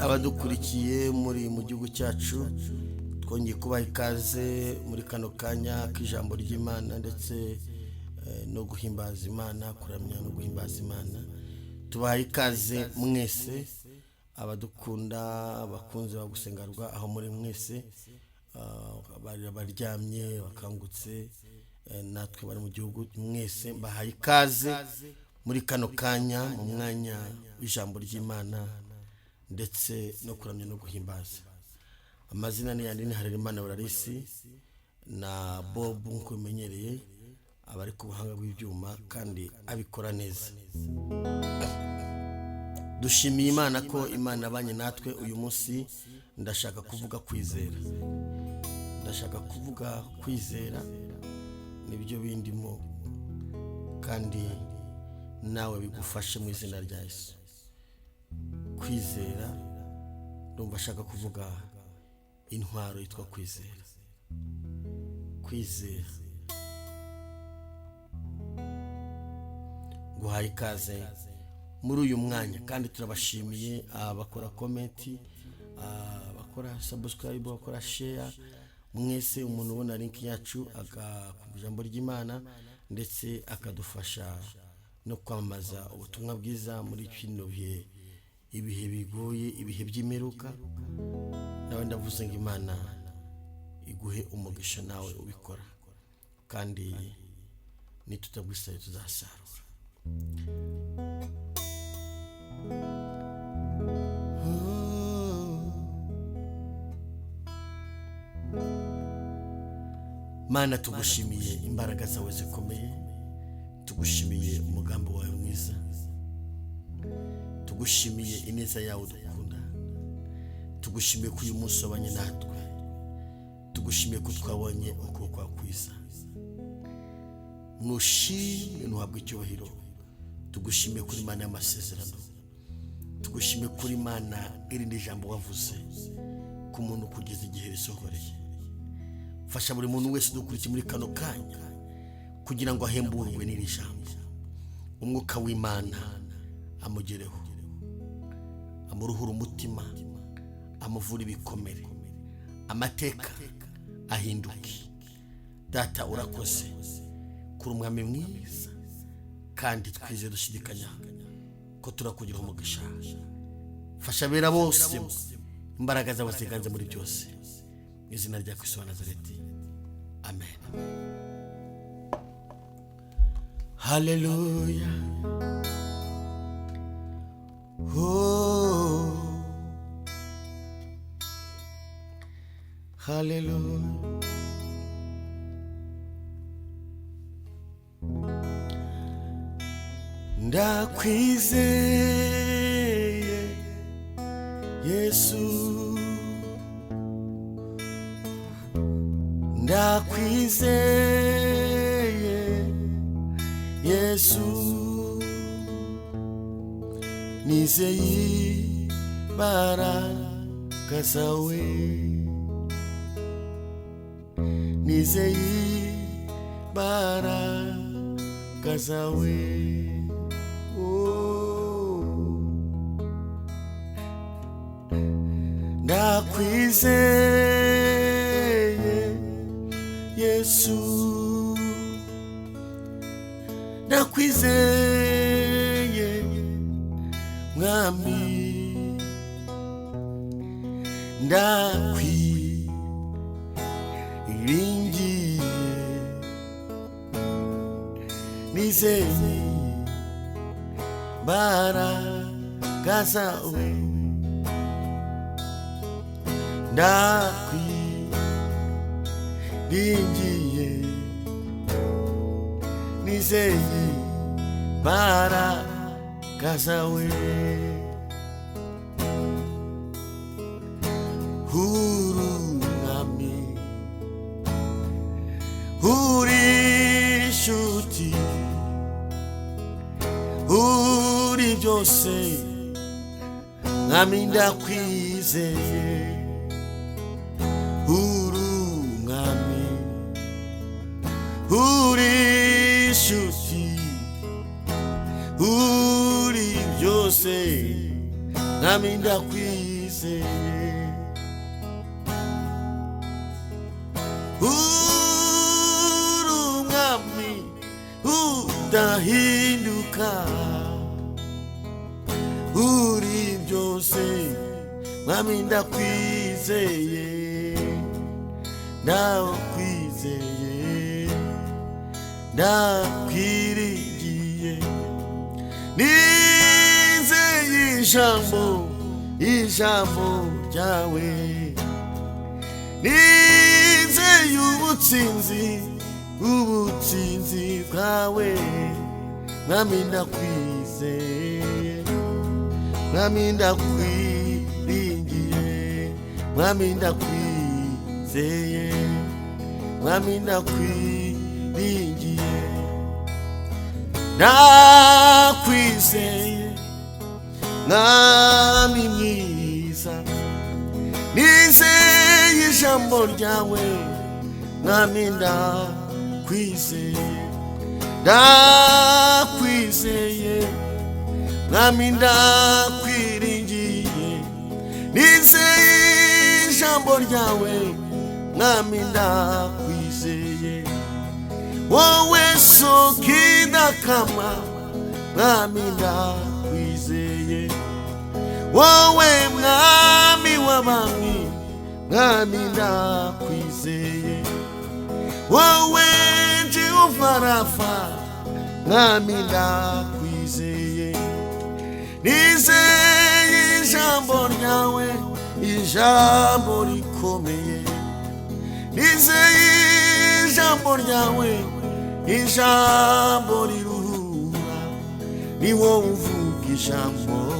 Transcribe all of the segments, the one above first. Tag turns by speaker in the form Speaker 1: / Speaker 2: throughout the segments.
Speaker 1: Abadukurikiye muri mu gihugu cyacu, twongeye kubaha ikaze muri kano kanya k'ijambo ry'Imana ndetse no guhimbaza Imana, kuramya no guhimbaza Imana. Tubaha ikaze mwese abadukunda, abakunzi ba Gusengerwa, aho muri mwese, baryamye bakangutse, natwe bari mu gihugu mwese mbahaye ikaze muri kano kanya, mu mwanya w'ijambo ry'Imana ndetse no kuramya no guhimbaza. Amazina ni yandi, ni Harerimana Burarisi na Bob, nk'uko bimenyereye, abari ku buhanga bw'ibyuma kandi abikora neza. Dushimiye Imana ko Imana abanye natwe uyu munsi. Ndashaka kuvuga kwizera, ndashaka kuvuga kwizera, nibyo bindimo, kandi nawe bigufashe mu izina rya Yesu. Kwizera, ndumva ashaka kuvuga intwaro yitwa kwizera. Kwizera, guhaye ikaze muri uyu mwanya, kandi turabashimiye abakora comment, abakora subscribe, abakora share, mwese umuntu ubona link yacu ku ijambo ry'Imana ndetse akadufasha no kwamamaza ubutumwa bwiza muri kino bihe, ibihe bigoye, ibihe by'imperuka. Nawe ndavuze ngo Imana iguhe umugisha nawe ubikora, kandi nitutagwisaye tuzasarura. Mana, tugushimiye imbaraga zawe zikomeye, tugushimiye umugambi wawe mwiza, tugushimiye ineza yawe dukunda, tugushimiye ko uyu munsi wabanye natwe, tugushimiye ko twabonye ukuboko kwawe kwiza. Nushimwe, ntuhabwe icyubahiro. Tugushimiye kuri Imana y'amasezerano, tugushimiye kuri Imana irindi jambo wavuze ku muntu kugeza igihe risohoreye. Fasha buri muntu wese udukurikiye muri kano kanya kugira ngo ahemburwe n'iri jambo. Umwuka w'Imana amugereho, amuruhure umutima, amuvure ibikomere, amateka ahinduke. Data, urakoze kuri umwami mwiza, kandi twizeye dushidikanya ko turakugira umugisha. Fasha abera bose, imbaraga zawe ziganze muri byose, mu izina rya Kristo wa Nazareti, amen. Haleluya. Oh. Haleluya. Ndakwizeye Yesu, ndakwizeye Yesu, nizeye imbaraga zawe, nizeye imbaraga zawe. Oh. Ndakwizeye Yesu, ndakwizeye Mwami, ndakwiringiye, nizeye imbaraga zawe, ndakwiringiye, nizeye imbaraga zawe. Uri umwami, uri inshuti, uri byose, Mwami ndakwizeye. Uri umwami, uri inshuti, uri byose, Mwami ndakwizeye. Ndakwizeye. Uri umwami udahinduka, uri byose mwami, ndakwizeye, ndakwizeye, ndakwiringiye. Nizeye ijambo, ijambo ryawe, nizeye ubutsinzi, ubutsinzi bwawe mwami, ndakwizeye mwami, ndakwiringiye mwami, ndakwizeye mwami, ndakwiringiye, ndakwizeye mwami mwiza, nizeye ijambo ryawe mwami, ndakwizeye, ndakwizeye mwami, ndakwiringiye, nizeye ijambo ryawe mwami, ndakwizeye, wowe soko idakama mwami, ndakwizeye, wowe mwami w'abami mwami, ndakwizeye, wowe Jehova Rafa mwami, ndakwizeye, nizeye ijambo ryawe, ijambo rikomeye, nizeye ijambo ryawe, ijambo riruhura, ni wowe uvuga ijambo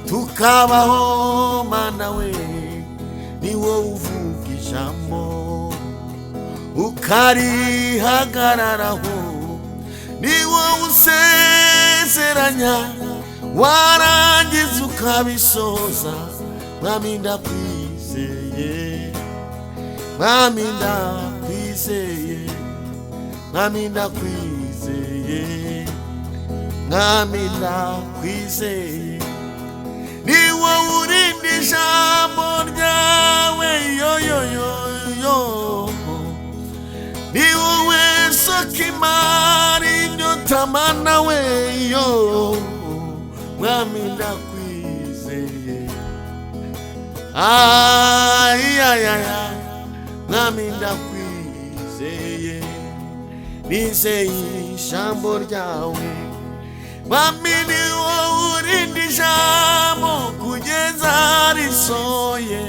Speaker 1: tukabaho mana we, ni wowe uvuga ijambo ukarihagararaho, ni wowe usezeranya warangiza ukabisohoza mwami, ndakwizeye mwami, ndakwizeye mwami, ndakwizeye mwami, ndakwizeye, ni wowe urinda ijambo ryawe yoyoyoyo, ni wowe soko imari inyota mana we yo mwami, ndakwizeye, ayayaya mwami, ndakwizeye, nizeye ijambo ryawe mwami, ni wowe urinda ijambo kugeza risoye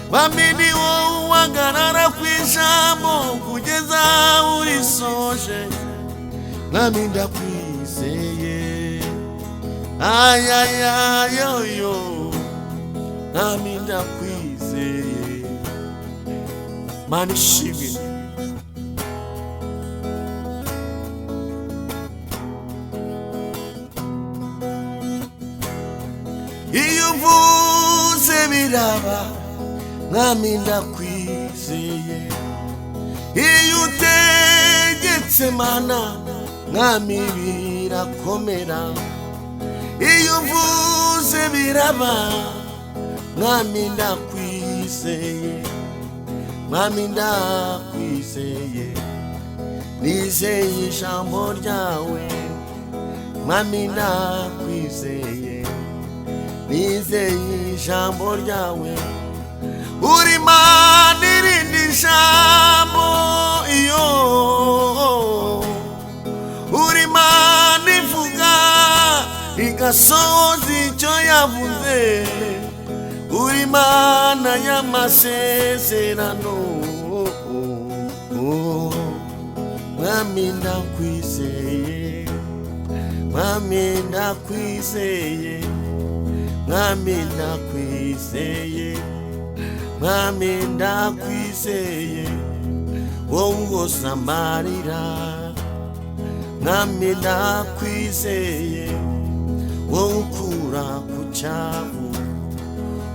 Speaker 1: mwami, ni wowe uhagarara ku ijambo kugeza urisoje mwami, ndakwizeye, ayayayoyo mwami, ndakwizeye. Mana ishimwe. Iyo uvuze biraba mwami, ndakwizeye, iyo utegetse mana mwami birakomera, iyo uvuze biraba mwami, ndakwizeye mwami, ndakwizeye, nizeye ijambo ryawe mwami, ndakwizeye, nizeye ijambo ryawe, uri Mana irinda ijambo iyo, uri Mana ivuga igasohoza icyo yavuze, uri Mana y'amasezerano mwami, ndakwizeye mwami, ndakwizeye mwami, ndakwizeye mwami, ndakwizeye, wowe uhoza amarira mwami, ndakwizeye, wowe ukura ku cyavu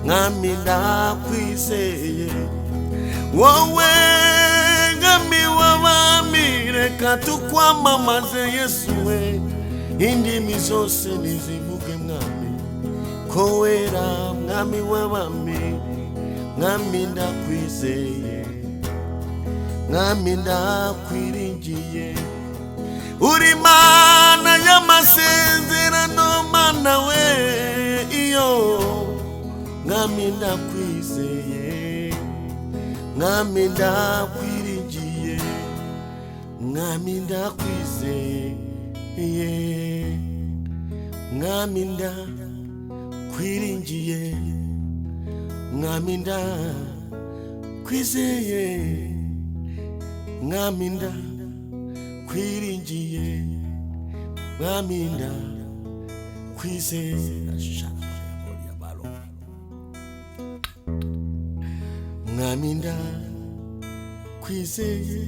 Speaker 1: mwami, ndakwizeye, wowe mwami w'abami, reka tukwamamaze Yesu we, indimi zose nizivuge mwami. Ko wera, mwami w'abami, mwami ndakwizeye, mwami ndakwiringiye. Uri Mana y'amasezerano, Mana we, iyo mwami ndakwizeye, mwami ndakwiringiye, mwami ndakwizeye, mwami ndakwiringiye, mwami ndakwizeye, mwami ndakwiringiye, mwami ndakwizeye. Mwami ndakwizeye,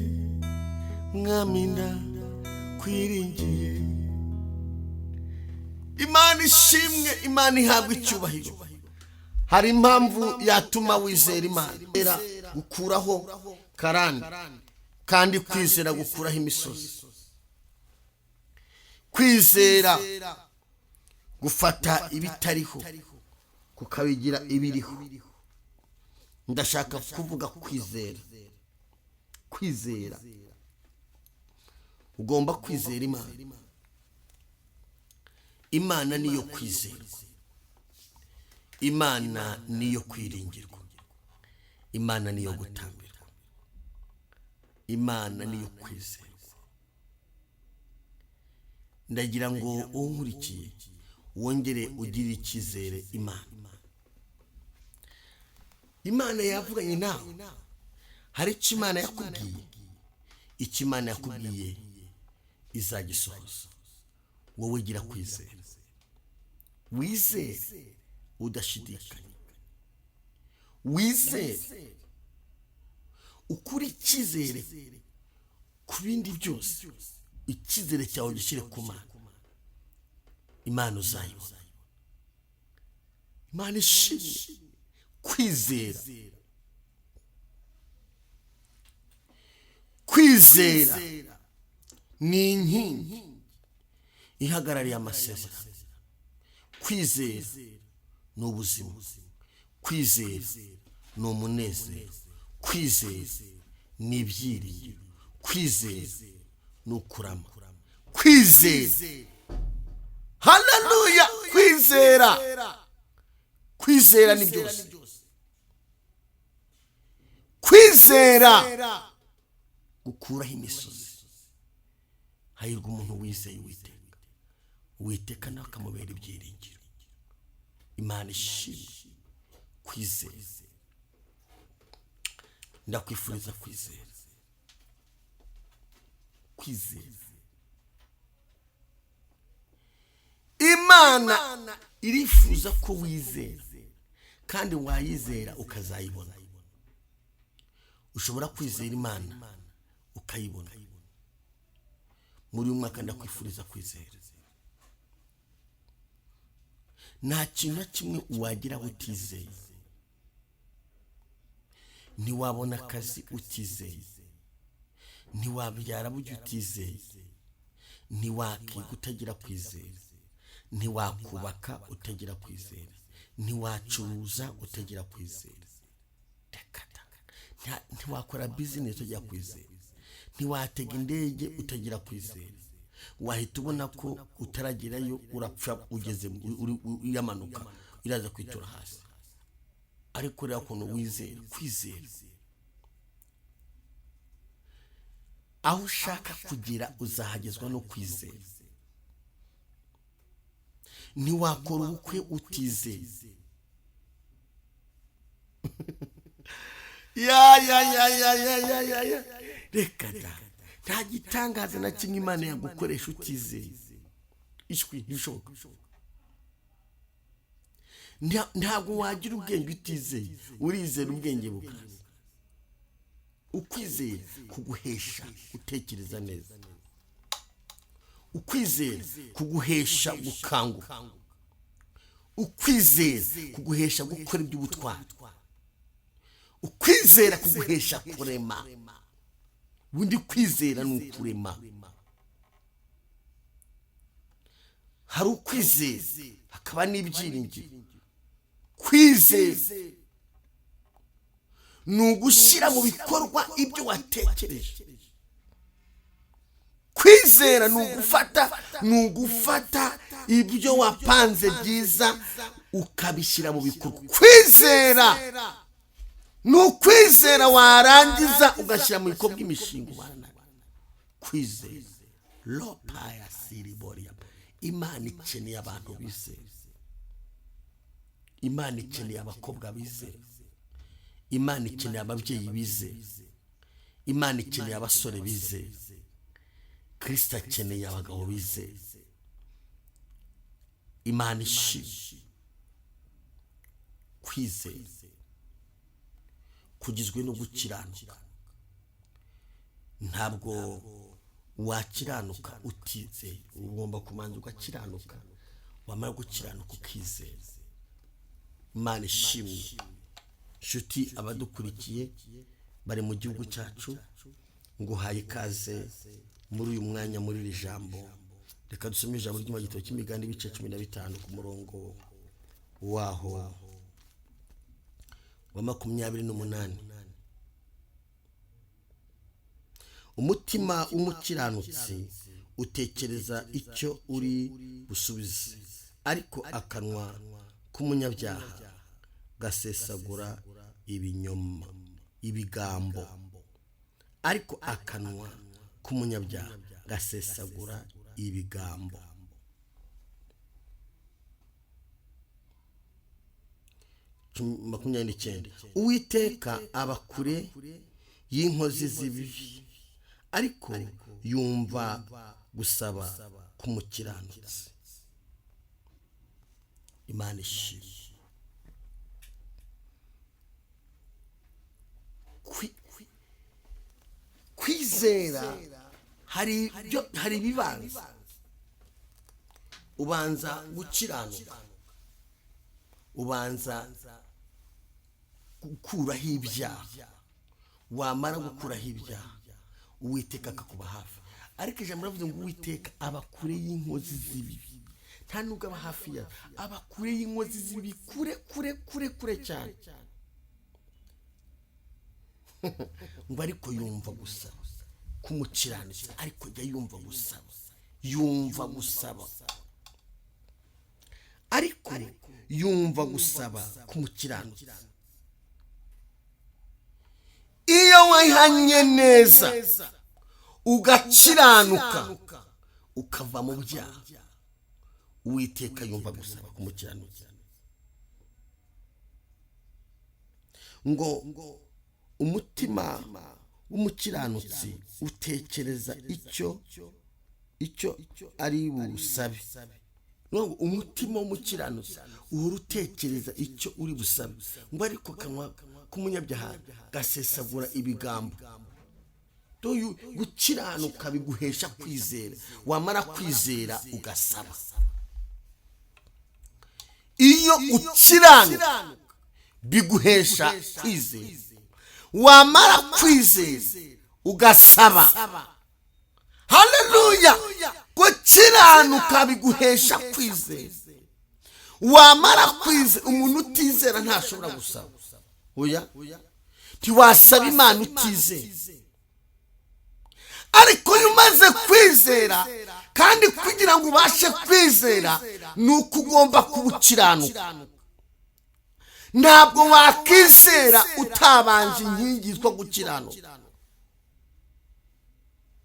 Speaker 1: mwami ndakwiringiye. Imana ishimwe, Imana ihabwa icyubahiro. Hari impamvu yatuma wizera Imana. Gukuraho karande, kandi kwizera gukuraho imisozi. Kwizera gufata ibitariho kukabigira ibiriho. Ndashaka kuvuga kwizera. Kwizera, ugomba kwizera Imana. Imana niyo kwizerwa, Imana niyo kwiringirwa, Imana niyo gutambirwa, Imana niyo kwizerwa. Ndagira ngo unkurikiye wongere ugire icyizere Imana. Imana yavuganye nawe, hari icyo Imana yakubwiye, icyo Imana yakubwiye izagisohoza. Wowe gira kwizera, wizere udashidikanya, wizere ukuri icyizere ku bindi byose. Icyizere cyawe gishyire ku Mana, Imana uzayibona. Imana ishimwe. Kwizera, kwizera ni inkingi ihagarariye amasezerano. Kwizera ni ubuzima, kwizera ni umunezero, kwizera ni ibyiringiro, kwizera ni ukurama, kwizera. Haleluya! Kwizera, kwizera ni byose. Kwizera gukuraho imisozi. Hahirwa umuntu wizeye Uwiteka, Uwiteka nawe akamubera ibyiringiro. Imana ishimwe. Kwizera, ndakwifuriza kwizera, kwizera. Imana irifuza ko wizera, kandi wayizera ukazayibona. Ushobora kwizera Imana ukayibona. Muri uyu mwaka ndakwifuriza kwizera. Nta kintu na kimwe wagira utizeye. Ntiwabona akazi utizeye, ntiwabyara burya utizeye, ntiwakiga utagira kwizera, ntiwakubaka utagira kwizera, ntiwacuruza utagira kwizera, ntiwakora bizinesi utagira kwizera, ntiwatega indege utagira kwizera. Wahita ubona ko utaragerayo, urapfa ugeze uyamanuka, iraza kwitura hasi. Ariko rero ukuntu wizera, kwizera aho ushaka kugera uzahagezwa no kwizera. Ntiwakora ubukwe utizeye. Ya ya ya ya ya ya ya ya, reka da. Nta gitangaza na kimwe Imana yagukoresha utizeye. Ishwi ntibishoboka. Ntabwo wagira ubwenge utizeye. Urizera ubwenge bukaza. Ukwizera kuguhesha gutekereza neza, ukwizera kuguhesha gukanguka, ukwizera kuguhesha gukora iby'ubutwari, ukwizera kuguhesha kurema. Ubundi kwizera ni ukurema. Hari ukwizera hakaba n'ibyiringiro. Kwizera ni ugushyira mu bikorwa ibyo watekereje. Kwizera ni ugufata ibyo wapanze byiza ukabishyira mu bikorwa. Kwizera ni ukwizera, warangiza ugashyira mu bikorwa imishinga ubana nayo. Kwizera lopaya siriboriya. Imana ikeneye abantu bizera. Imana ikeneye abakobwa bizera. Imana ikeneye ababyeyi bizera. Imana ikeneye abasore bizera. Kirisita akeneye abagabo bizera. Imana ishimwe. Kwizera kugizwe no gukiranuka. Ntabwo wakiranuka utizeye. Ugomba kubanza ugakiranuka, wamara gukiranuka ukizera. Imana ishimwe. Inshuti, abadukurikiye bari mu gihugu cyacu, nguhaye ikaze muri uyu mwanya, muri iri jambo. Reka dusome ijambo ry'Imana, igitabo cy'Imigani, ibice 15, ku murongo waho wa 28. Umutima w'umukiranutsi utekereza icyo uri busubize, ariko akanwa k'umunyabyaha gasesagura ibinyoma, ibigambo. Ariko akanwa k'umunyabyaha gasesagura ibigambo. 29. Uwiteka aba kure y'inkozi z'ibibi, ariko yumva gusaba k'umukiranutsi. Imana ishimwe. Kwizera hari ibibanza. Ubanza gukiranuka, ubanza gukuraho ibyaha. Wamara gukuraho ibyaha, Uwiteka akakuba hafi. Ariko ijambo riravuze ngo Uwiteka aba kure y'inkozi z'ibibi. Nta nubwo aba hafi yazo, aba kure y'inkozi z'ibibi, kure kure kure kure cyane. Ngo ariko yumva gusa k'umukiranutsi. Ariko jya yumva gusaba, yumva gusaba, ariko yumva gusaba k'umukiranutsi. Iyo wihanye neza, ugakiranuka, ukava mu byaha, Uwiteka yumva gusaba k'umukiranutsi. Ngo umutima w'umukiranutsi utekereza icyo ari busabe. Ngo umutima w'umukiranutsi uhora utekereza icyo uri busabe. Ngo ariko akanwa k'umunyabyaha gasesagura ibigambo. Gukiranuka biguhesha kwizera, wamara kwizera ugasaba. Iyo ukiranuka biguhesha kwizera, wamara kwizera ugasaba. Haleluya! Gukiranuka biguhesha kwizera, wamara kwizera. Umuntu utizera ntashobora gusaba. Oya, ntiwasaba Imana utizera. Ariko iyo umaze kwizera, kandi kugira ngo ubashe kwizera ni uko ugomba kubukiranuka. Ntabwo wakizera utabanje inkingi yitwa gukiranuka.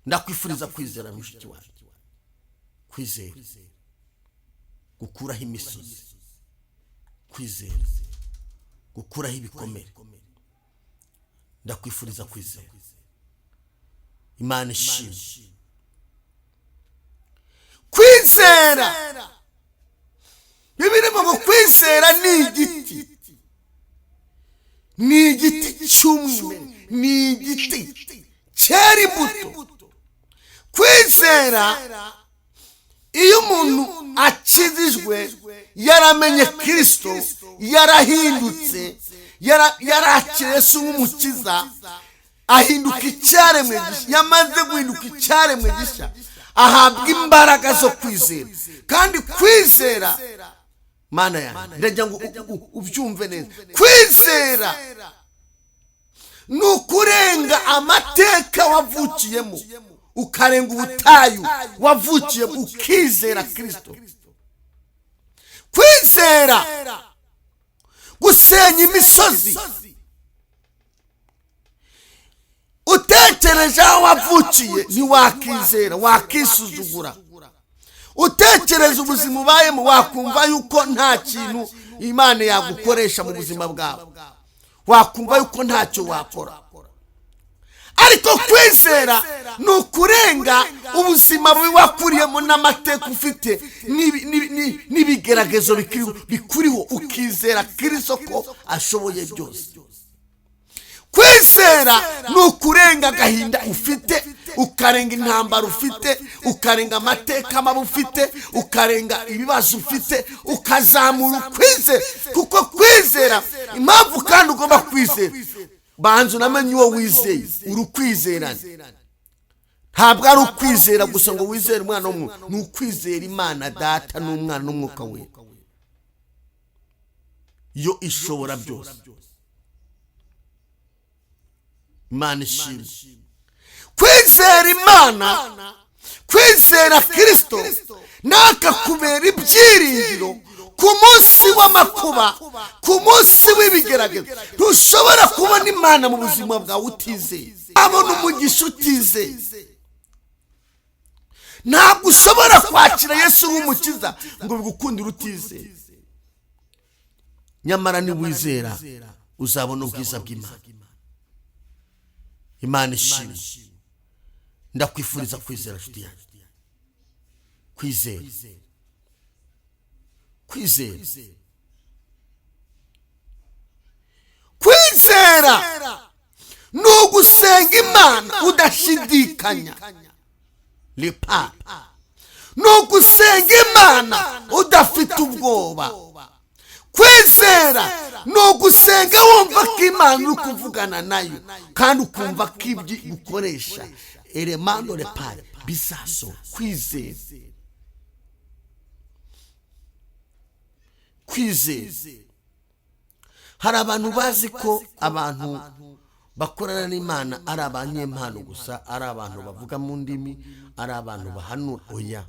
Speaker 1: Ndakwifuriza kwizera, mushiki wawe. Kwizera gukuraho imisozi, kwizera gukuraho ibikomere. Ndakwifuriza kwizera. Imana ishimwe. Kwizera, Bibiliya ngo kwizera ni igiti, ni igiti cy'umwimerere, ni igiti cyera imbuto. Kwizera, iyo umuntu akijijwe, yaramenye Kirisito, yarahindutse, yarakiriye Yesu nk'umukiza, ahinduka icyaremwe gishya. Yamaze guhinduka icyaremwe gishya, ahabwa imbaraga zo kwizera. Kandi kwizera Mana yanjye, ndagira ngo ubyumve neza. Kwizera ni ukurenga amateka wavukiyemo, ukarenga ubutayu wavukiyemo, ukizera Kirisito. Kwizera gusenya imisozi. Utekereje aho wavukiye ntiwakizera, wakisuzugura. Utekereza ubuzima ubayemo wakumva yuko nta kintu Imana yagukoresha mu buzima bwawe, wakumva yuko ntacyo wakora. Ariko kwizera ni ukurenga ubuzima bubi wakuriyemo n'amateka ufite n'ibigeragezo bikuriho, ukizera Kirisito ko ashoboye byose. Kwizera ni ukurenga agahinda ufite, ukarenga intambara ufite, ukarenga amateka mabi ufite, ukarenga ibibazo ufite, ukazamura ukwizera. Kuko kwizera, impamvu kandi ugomba kwizera, banza unamenye uwo wizeye, uri kwizerana. Ntabwo ari ukwizera gusa ngo wizere umwana w'umuntu, ni ukwizera Imana Data n'Umwana n'Umwuka we, yo ishobora byose. Imana ishimwe. Kwizera Imana, kwizera Kirisito nakakubera ibyiringiro ku munsi w'amakuba, ku munsi w'ibigeragezo. Ntushobora kubona Imana mu buzima bwawe utizeye, abona umugisha utizeye. Ntabwo ushobora kwakira Yesu nk'umukiza ngo bigukundire utizeye. Nyamara niwizera uzabona ubwiza bw'Imana. Imana ishimwe. Ndakwifuriza kwizera, nshuti yanjye. Kwizera, kwizera, kwizera ni ugusenga Imana udashidikanya. Lepa ni ugusenga Imana udafite ubwoba. Kwizera ni ugusenga wumva ko Imana uri kuvugana nayo, kandi ukumva ko ibyo gukoresha elemando lepari bizaso. Kwizera, kwizera. Hari abantu bazi ko abantu bakorana n'Imana ari abanyempano gusa, ari abantu bavuga mu ndimi, ari abantu bahanura. Oya,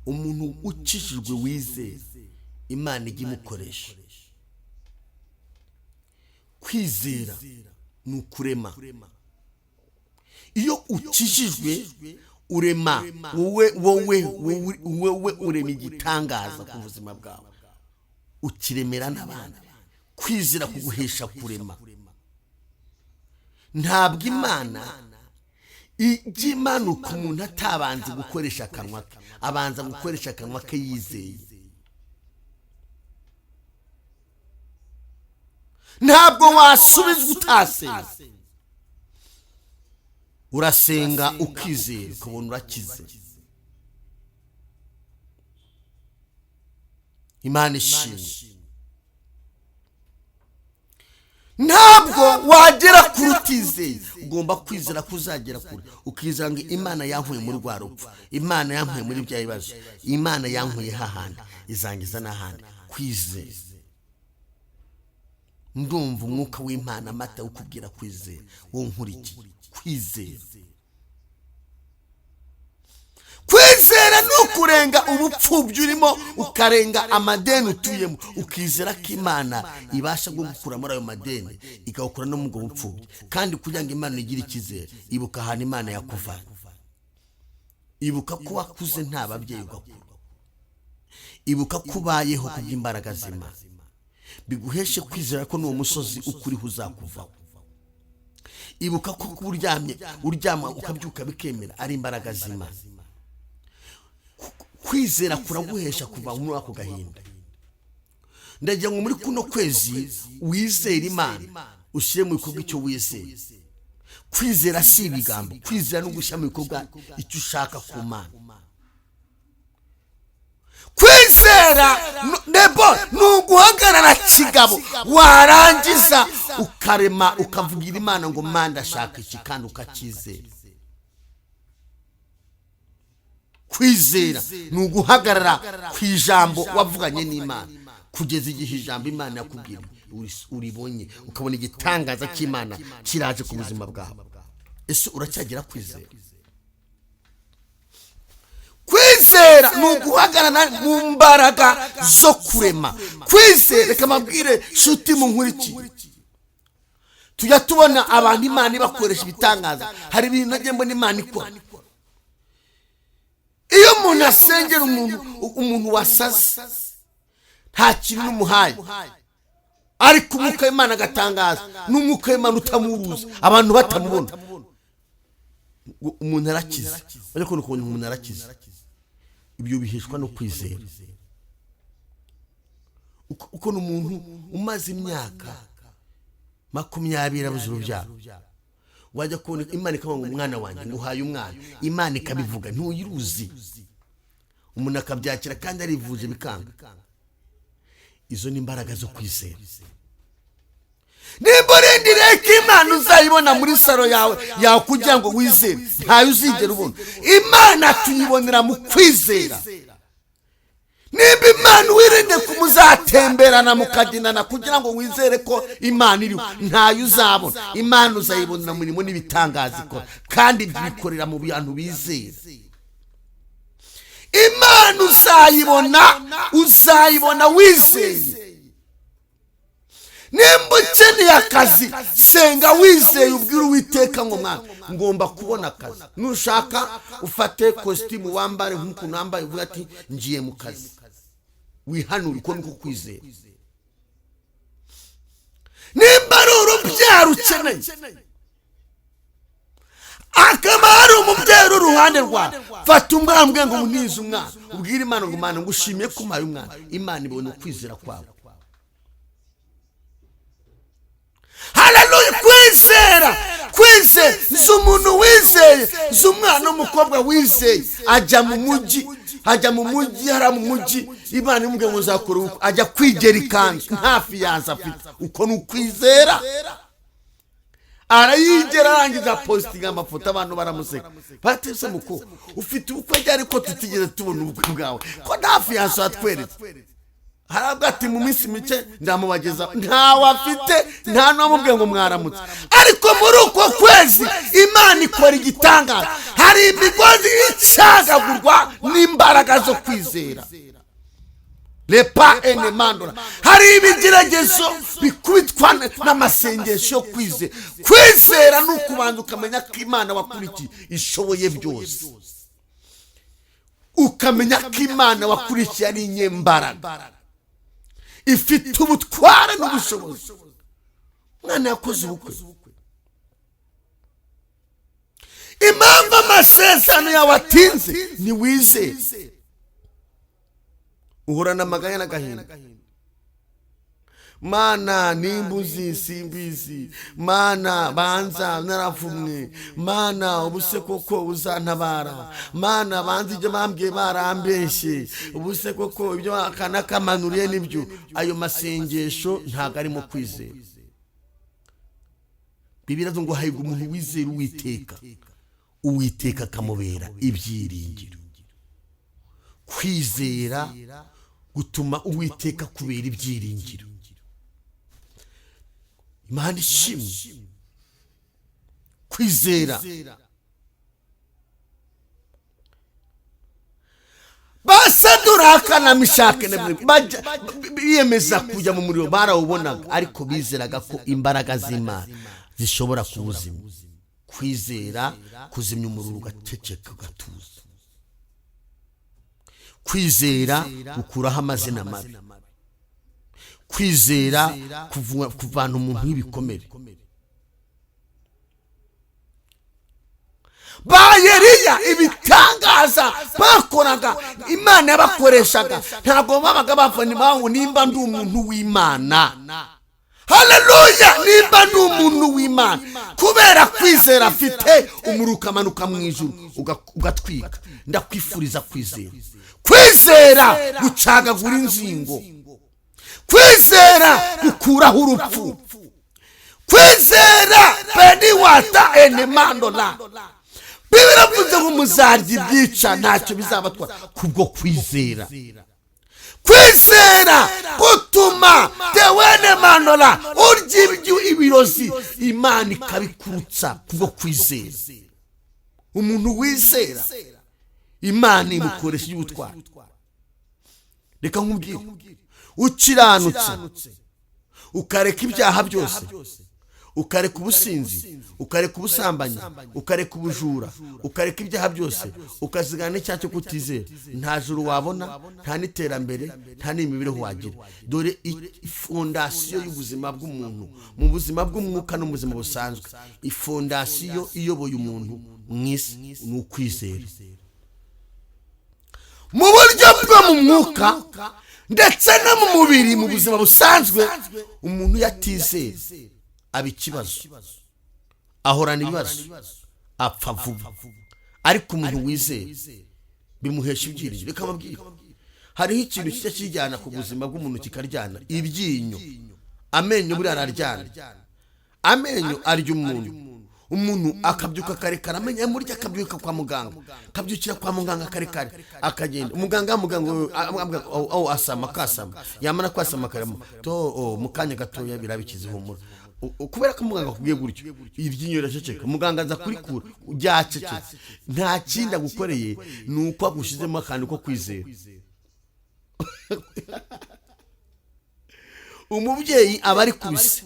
Speaker 1: umuntu ukijijwe wizera Imana ijya imukoresha. Kwizera ni ukurema. Iyo ukijijwe urema, wowe wowe wowe urema igitangaza ku buzima bwawe, ukiremera n'abandi. Kwizera kuguhesha kurema. Ntabwo Imana ijya imanuka umuntu atabanza gukoresha akanwa ke, abanza gukoresha akanwa ke yizeye. Ntabwo wasubizwa utasenga. Urasenga ukizera, ukabona urakize. Imana ishimwe. Ntabwo wagera kure utizeye. Ugomba kwizera ko uzagera kure, ukizera ngo Imana yankuye muri rwa rupfu, Imana yankuye muri bya bibazo, Imana yankuye hahandi, izangiza n'ahandi. Kwizera. Ndumva umwuka w'Imana amata ukubwira kwizera, wowe nkurikiye. Kwizera, kwizera ni ukurenga ubupfubyi urimo, ukarenga amadeni utuyemo, ukizera ko Imana ibasha kugukura muri ayo madeni, ikagukura no mu bwo bupfubyi. Kandi kugira ngo Imana igire icyizere, ibuka ahantu Imana yakuvanye, ibuka ko wakuze nta babyeyi ugakura, ibuka ko ubayeho kubw'imbaraga z'Imana, biguheshe kwizera ko n'uwo musozi ukuriho uzakuvaho. Ibuka ko kuba uryamye, uryama ukabyuka bikemera, ari imbaraga z'Imana. Kwizera kuraguhesha kuva muri ako gahinda. Ndagira ngo muri kuno kwezi wizere Imana, ushyire mu bikorwa icyo wizeye. Kwizera si ibigambo, kwizera no gushyira mu bikorwa icyo ushaka ku Mana. Kwizera nebo ni uguhagarara kigabo, warangiza ukarema, ukavugira Imana ngo Mana ndashaka iki, kandi ukacyizera. Kwizera ni uguhagarara ku ijambo wavuganye n'Imana. Kugeza igihe ijambo Imana yakubwiriye uribonye, ukabona igitangaza cy'Imana kiraje ku buzima bwawe. Ese uracyagira kwizera? Kwizera ni uguhagarara mu mbaraga zo kurema. Kwizera, reka mbabwire nshuti munkurikiye, tujya tubona abantu Imana ibakoresha ibitangaza. Hari ibintu nagiye mbona Imana ikora. Iyo umuntu asengera umuntu wasaze, nta kintu umuhaye, ariko umwuka w'Imana agatangaza, n'umwuka w'Imana utamuruza, abantu batamubona, umuntu arakize. Ariko ukuntu umuntu arakize, ibyo biheshwa no kwizera. Ukuntu umuntu umaze imyaka 20 abuze urubyaro, wajya kubona Imana ikavuga ngo umwana wanjye nguhaye umwana, Imana ikabivuga ntuyiruzi, umuntu akabyakira kandi arivuje bikanga. Izo ni imbaraga zo kwizera. Nimba urindiriye ko Imana uzayibona muri salo yawe yawe kugira ngo wizere, ntayo uzigera ubona. Imana tuyibonera mu kwizera. Nimba Imana wirinde kumuzatemberana mukagendana kugira ngo wizere ko Imana iriho, ntayo uzabona. Imana uzayibonera mu mirimo n'ibitangaza ikora, kandi bikorera mu bantu bizera. Imana uzayibona wizeye. Nimba ukeneye akazi, senga wizeye, ubwire Uwiteka ngo mwana ngomba kubona akazi. Nushaka ufate kositimu wambare nk'ukuntu wambaye, uvuga ati ngiye mu kazi, wihanure. Uko niko kwizera. Nimba ari urubyaro ukeneye, akaba hari umubyeyi uri uruhande rwawe, fata umwana ubwe ngo unize umwana, ubwire Imana ngo Imana ngushimiye ko umpaye umwana. Imana ibona ukwizera kwawe. Haleluya! Kwizera, kwizera. Nzi umuntu wizeye, nzi umwana w'umukobwa wizeye, ajya mu mujyi, ajya mu mujyi, hariya mu mujyi, Imana imubwiye ngo uzakora ubukwe, ajya kwigera ikanzu, nta fiyanse afite. Uko ni ukwizera. Arayigera, arangiza positinga amafoto, abantu baramuseka, batese muko ufite ubukwe ryari ko tutigeze tubona ubukwe bwawe, ko nta fiyanse watweretse? Harabwo ati mu minsi mike ndamubageza. Ntawe afite, nta n'uwamubwiye ngo mwaramutse. Ariko muri uko kwezi Imana ikora igitangaza. Hari imigozi icagagurwa n'imbaraga zo kwizera. Lepa ene mandora. Hari ibigeragezo bikubitwa n'amasengesho yo kwizera. Kwizera ni ukubanza ukamenya ko Imana wakurikiye ishoboye byose, ukamenya ko Imana wakurikiye ari inyembaraga, ifite ubutware n'ubushobozi. Umwana yakoze ubukwe. Impamvu amasezerano yawe atinze, ntiwizere, uhorana amaganya n'agahinda. Mana nimba uzi simbizi, Mana banza naravumwe, Mana ubuse koko uzantabara, Mana banza ibyo bambwiye barambeshye, ubuse koko ibyo akanakamanuriye nibyo. Ayo masengesho ntabwo arimo kwizera. Bibiliya ngo hahirwa umuntu wizera Uwiteka, Uwiteka akamubera ibyiringiro. Kwizera gutuma Uwiteka kubera ibyiringiro. Imana ishimwe. Kwizera. Basaduraka na Mishake biyemeza kujya mu muriro, barawubonaga, ariko bizeraga ko imbaraga z'Imana zishobora kuwuzimya. Kwizera kuzimya umuriro ugaceceka ugatuza. Kwizera gukuraho amazina mabi. Kwizera kuvana umuntu w'ibikomere. Ba Eliya ibitangaza bakoraga, Imana yabakoreshaga, ntabwo babaga bavana impamvu. Nimba ndi umuntu w'Imana, haleluya, nimba ndi umuntu w'Imana, kubera kwizera afite, umuriro ukamanuka mu ijuru ugatwika. Ndakwifuriza kwizera. Kwizera gucagagura inzingo, kwizera gukuraho urupfu, kwizera peniwata enemandola. Bibiliya iravuze ngo muzarya ibyica ntacyo bizabatwara kubwo kwizera. Kwizera gutuma tewene manora urya ibyo ibirozi, Imana ikabikurutsa kubwo kwizera. Umuntu wizera Imana imukoresha iby'ubutwari. Reka nkubwire, ukiranutse ukareka ibyaha byose, ukareka ubusinzi, ukareka ubusambanyi, ukareka ubujura, ukareka ibyaha byose, ukazigana n'icyaha cyo kutizera, nta juru wabona, nta n'iterambere, nta n'imibereho wagira. Dore ifondasiyo y'ubuzima bw'umuntu mu buzima bw'umwuka no mu buzima busanzwe, ifondasiyo iyoboye umuntu mu isi ni ukwizera. Mu buryo bwo mu mwuka ndetse no mu mubiri, mu buzima busanzwe, umuntu yatizera aba ikibazo, ahorana ibibazo, apfa vuba. Ariko umuntu wizera bimuhesha ibyiringiro. Reka mbabwire, hariho ikintu kijya kijyana ku buzima bw'umuntu kikaryana: ibyinyo, amenyo. Buriya araryana, amenyo arya umuntu. Umuntu akabyuka karekare, amenyo amurya, akabyuka kwa muganga, akabyukira kwa muganga karekare, akagenda muganga aho asama, akasama, yamara kwasama akarema to mu kanya gatoya birabikize, humura. Kubera ko muganga akubwiye gutyo, iryinyo riraceceka. Muganga aza kurikura ryacecetse, nta kindi agukoreye, ni uko agushyizemo akantu ko kwizera. Umubyeyi aba ari ku bise,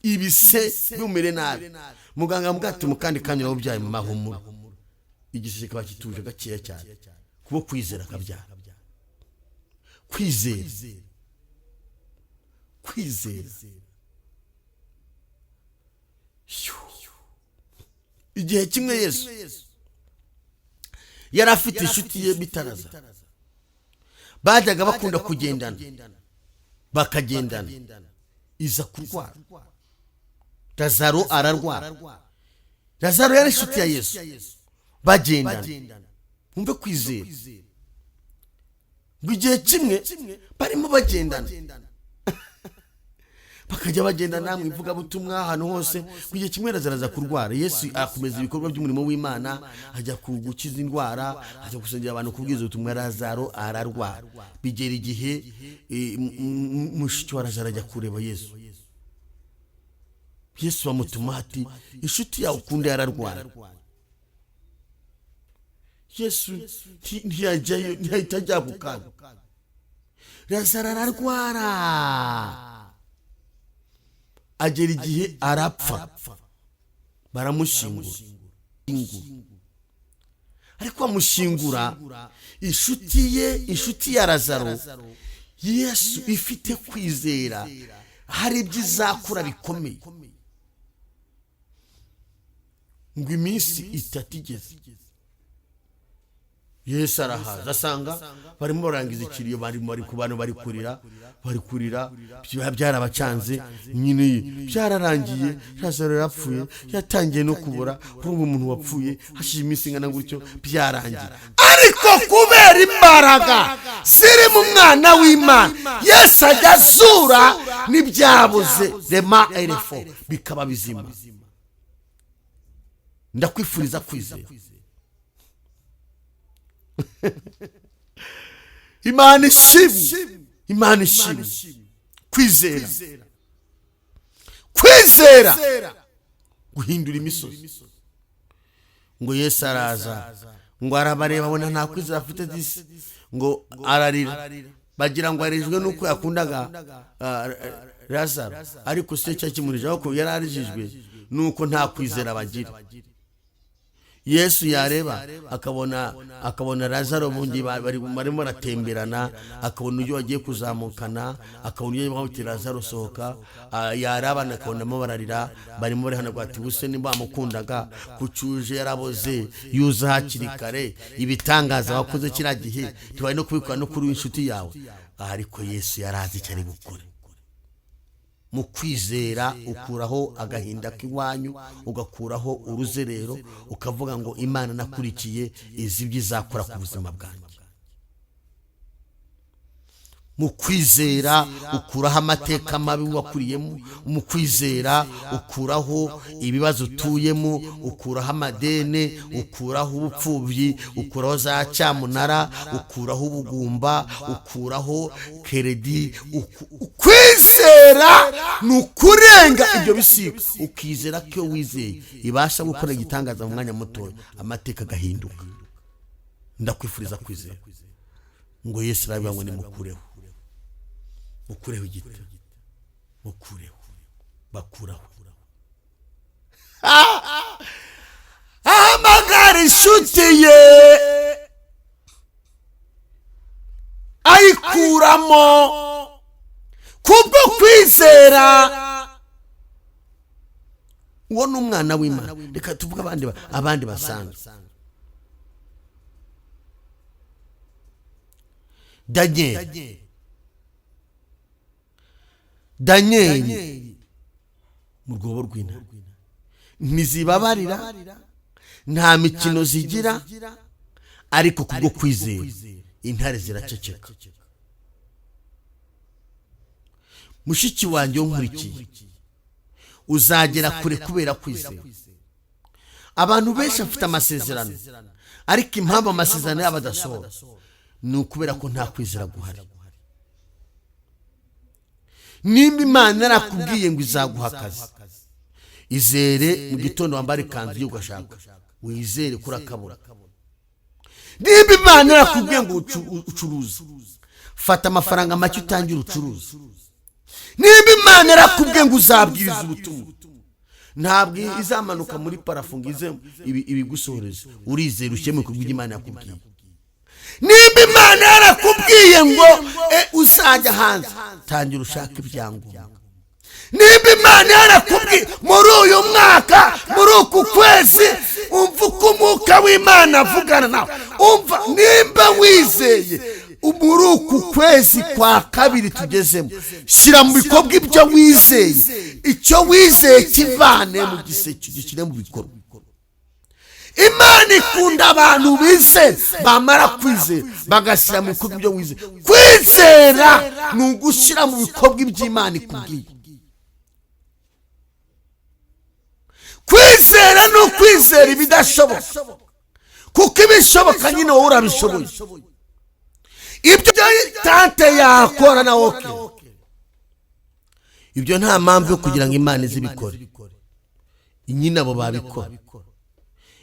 Speaker 1: ibise bimumere nabi, muganga amubwira ati mu kandi kanya urabubyaye mama, humura. Igise kikaba kituje gakeya cyane kubo kwizera, akabyara. Kwizera, kwizera. Igihe kimwe Yesu yari afite inshuti ye bita Lazaro, bajyaga bakunda kugendana, bakagendana, iza kurwara. Lazaro ararwara. Lazaro yari inshuti ya Yesu, bagendana. Wumve kwizera. Ngo igihe kimwe barimo bagendana, bakajya bagendana mu ivugabutumwa ahantu hose, ngo igihe kimwe Lazaro aza kurwara. Yesu akomeza ibikorwa by'umurimo w'Imana, ajya gukiza indwara, ajya gusengera abantu, kubwiza ubutumwa. Lazaro ararwara, bigera igihe mushiki wa Lazaro ajya kureba Yesu. Yesu bamutuma ati inshuti yawe ukunda yararwara. Yesu ntiyajyayo, ntiyahita ajya ako kanya. Lazaro ararwara, agera igihe arapfa, baramushyingura. Ariko bamushyingura, inshuti ye, inshuti ya Lazaro, Yesu ifite kwizera, hari ibyo izakora bikomeye. Ngo iminsi itatu igeze, Yesu arahaza, asanga barimo barangiza ikiriyo, bari ku bantu bari kurira, bari kurira, byarabacanze nyine, byararangiye. Lazaro yarapfuye, yatangiye no kubora. Urumva umuntu wapfuye hashize iminsi ingana gutyo, byarangiye. Ariko kubera imbaraga ziri mu mwana w'Imana, Yesu ajya azura n'ibyabuze, rema erefo, bikaba bizima. Ndakwifuriza kwizera. Imana ishimwe, Imana ishimwe. Kwizera, kwizera guhindura imisozi. Ngo Yesu araza, ngo arabareba, abona nta kwizera afite disi, ngo ararira. Bagira ngo arijwe nuko yakundaga Lazaro, ariko si cyo kimurije, ahubwo yari arijijwe nuko nta kwizera bagira. Yesu yareba akabona Lazaro bundi barimo baratemberana, akabona uburyo bagiye kuzamukana, akabona uburyo bamubwira Lazaro sohoka, yarabana akabonamo bararira, barimo barihanagura ati ubuse nimba bamukundaga kucuje yaraboze yuza hakiri kare, ibitangaza wakoze kiriya gihe ntibari no kubikora no kuri inshuti yawe. Ariko Yesu yarazi icyo ari gukora. Mu kwizera ukuraho agahinda k'iwanyu, ugakuraho uruzerero, ukavuga ngo Imana nakurikiye izi ibyo izakora ku buzima bwanjye. Mu kwizera ukuraho amateka mabi wakuriyemo, mu kwizera ukuraho ibibazo utuyemo, ukuraho amadene, ukuraho ubupfubyi, ukuraho za cyamunara, ukuraho ubugumba, ukuraho keredi. Kwizera ni ukurenga ibyo bisigo, ukizera ko iyo wizeye ibasha gukora igitangaza mu mwanya mutoya, amateka agahinduka. Ndakwifuriza kwizera. Ngo Yesu aravuga ngo nimukureho, mukureho igiti, mukureho. Bakuraho. Ahamagara inshuti ye ayikuramo kubwo kwizera. Uwo ni umwana w'Imana. Reka tuvuge abandi basanzwe. Daniel mu rwobo rw'intare, ntizibabarira, nta mikino zigira, ariko kubwo kwizera intare ziraceceka. Mushiki wanjye nkurikiye, uzagera kure kubera kwizera. Abantu benshi bafite amasezerano, ariko impamvu amasezerano yabo adasohora ni ukubera ko nta kwizera guhari. Nimba Imana yarakubwiye ngo izaguha akazi, izere mu gitondo wambare ikanzu ugashaka, wizere ko urakabura. Nimba Imana yarakubwiye ngo ucuruze, fata amafaranga make utangire ucuruze. Nimba Imana yarakubwiye ngo uzabwiriza ubutumwa, ntabwo izamanuka muri parafo ngo ize ibigusohoreze. Urizera ushyire mu bikorwa ibyo Imana yakubwiye. Nimba Imana yarakubwiye ngo uzajya hanze, tangira ushake ibyangombwa. Nimba Imana yarakubwiye muri uyu mwaka, muri uku kwezi, umva uko umwuka w'Imana avugana nawe. Umva, nimba wizeye muri uku kwezi kwa kabiri tugezemo, shyira mu bikorwa ibyo wizeye. Icyo wizeye kivane mu giseke, gishyire mu bikorwa. Imana ikunda abantu bizera, bamara kwizera bagashyira mu bikorwa ibyo wizeye. Kwizera ni ugushyira mu bikorwa iby'Imana ikubwiye. Kwizera ni ukwizera ibidashoboka, kuko ibishoboka nyine wowe urabishoboye. Ibyo tante yakora na oke, ibyo nta mpamvu yo kugira ngo Imana izibikore, nyine abo babikora.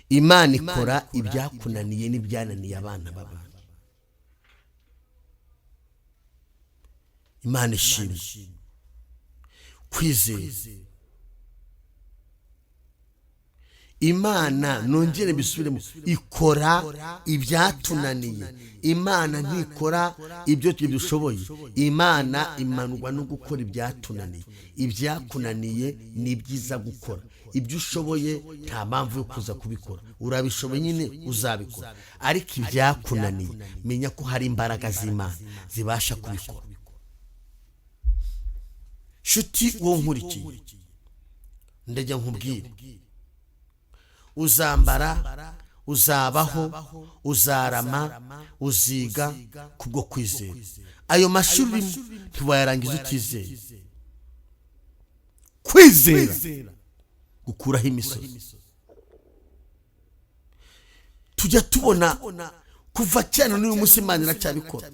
Speaker 1: Imana ikora ibyakunaniye n'ibyananiye abana b'abantu. Imana ishimwe. Kwizera Imana, nongere mbisubiremo, ikora ibyatunaniye. Imana ntikora ibyo dushoboye. Imana imanurwa no gukora ibyatunaniye. Ibyakunaniye ni byiza gukora, ibyo ushoboye nta mpamvu yo kuza kubikora, urabishoboye nyine uzabikora. Ariko ibyakunaniye, menya ko hari imbaraga z'Imana zibasha kubikora. Shuti wowe nkurikiye, ndajya nkubwire, uzambara, uzabaho, uzarama, uziga kubwo kwizera. Ayo mashuri ntiwayarangiza utizeye. Kwizera gukuraho imisozi. Tujya tubona kuva cyane n'uyu munsi Imana iracyabikora.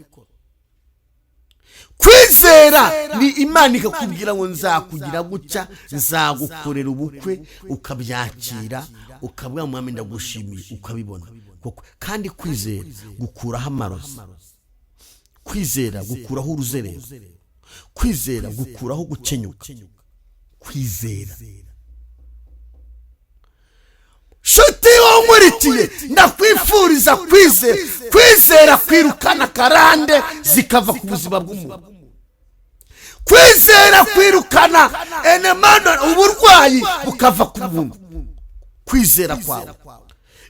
Speaker 1: Kwizera ni Imana ikakubwira ngo nzakugira gutya, nzagukorera ubukwe, ukabyakira, ukabwira mwami ndagushimiye, ukabibona. Kandi kwizera gukuraho amarozi, kwizera gukuraho uruzerero, kwizera gukuraho gukenyuka. Kwizera. Shuti wonkurikiye, ndakwifuriza kwizera. Kwizera kwirukana karande zikava ku buzima bw'umuntu. Kwizera kwirukana enemano, uburwayi bukava ku muntu. Kwizera kwawe,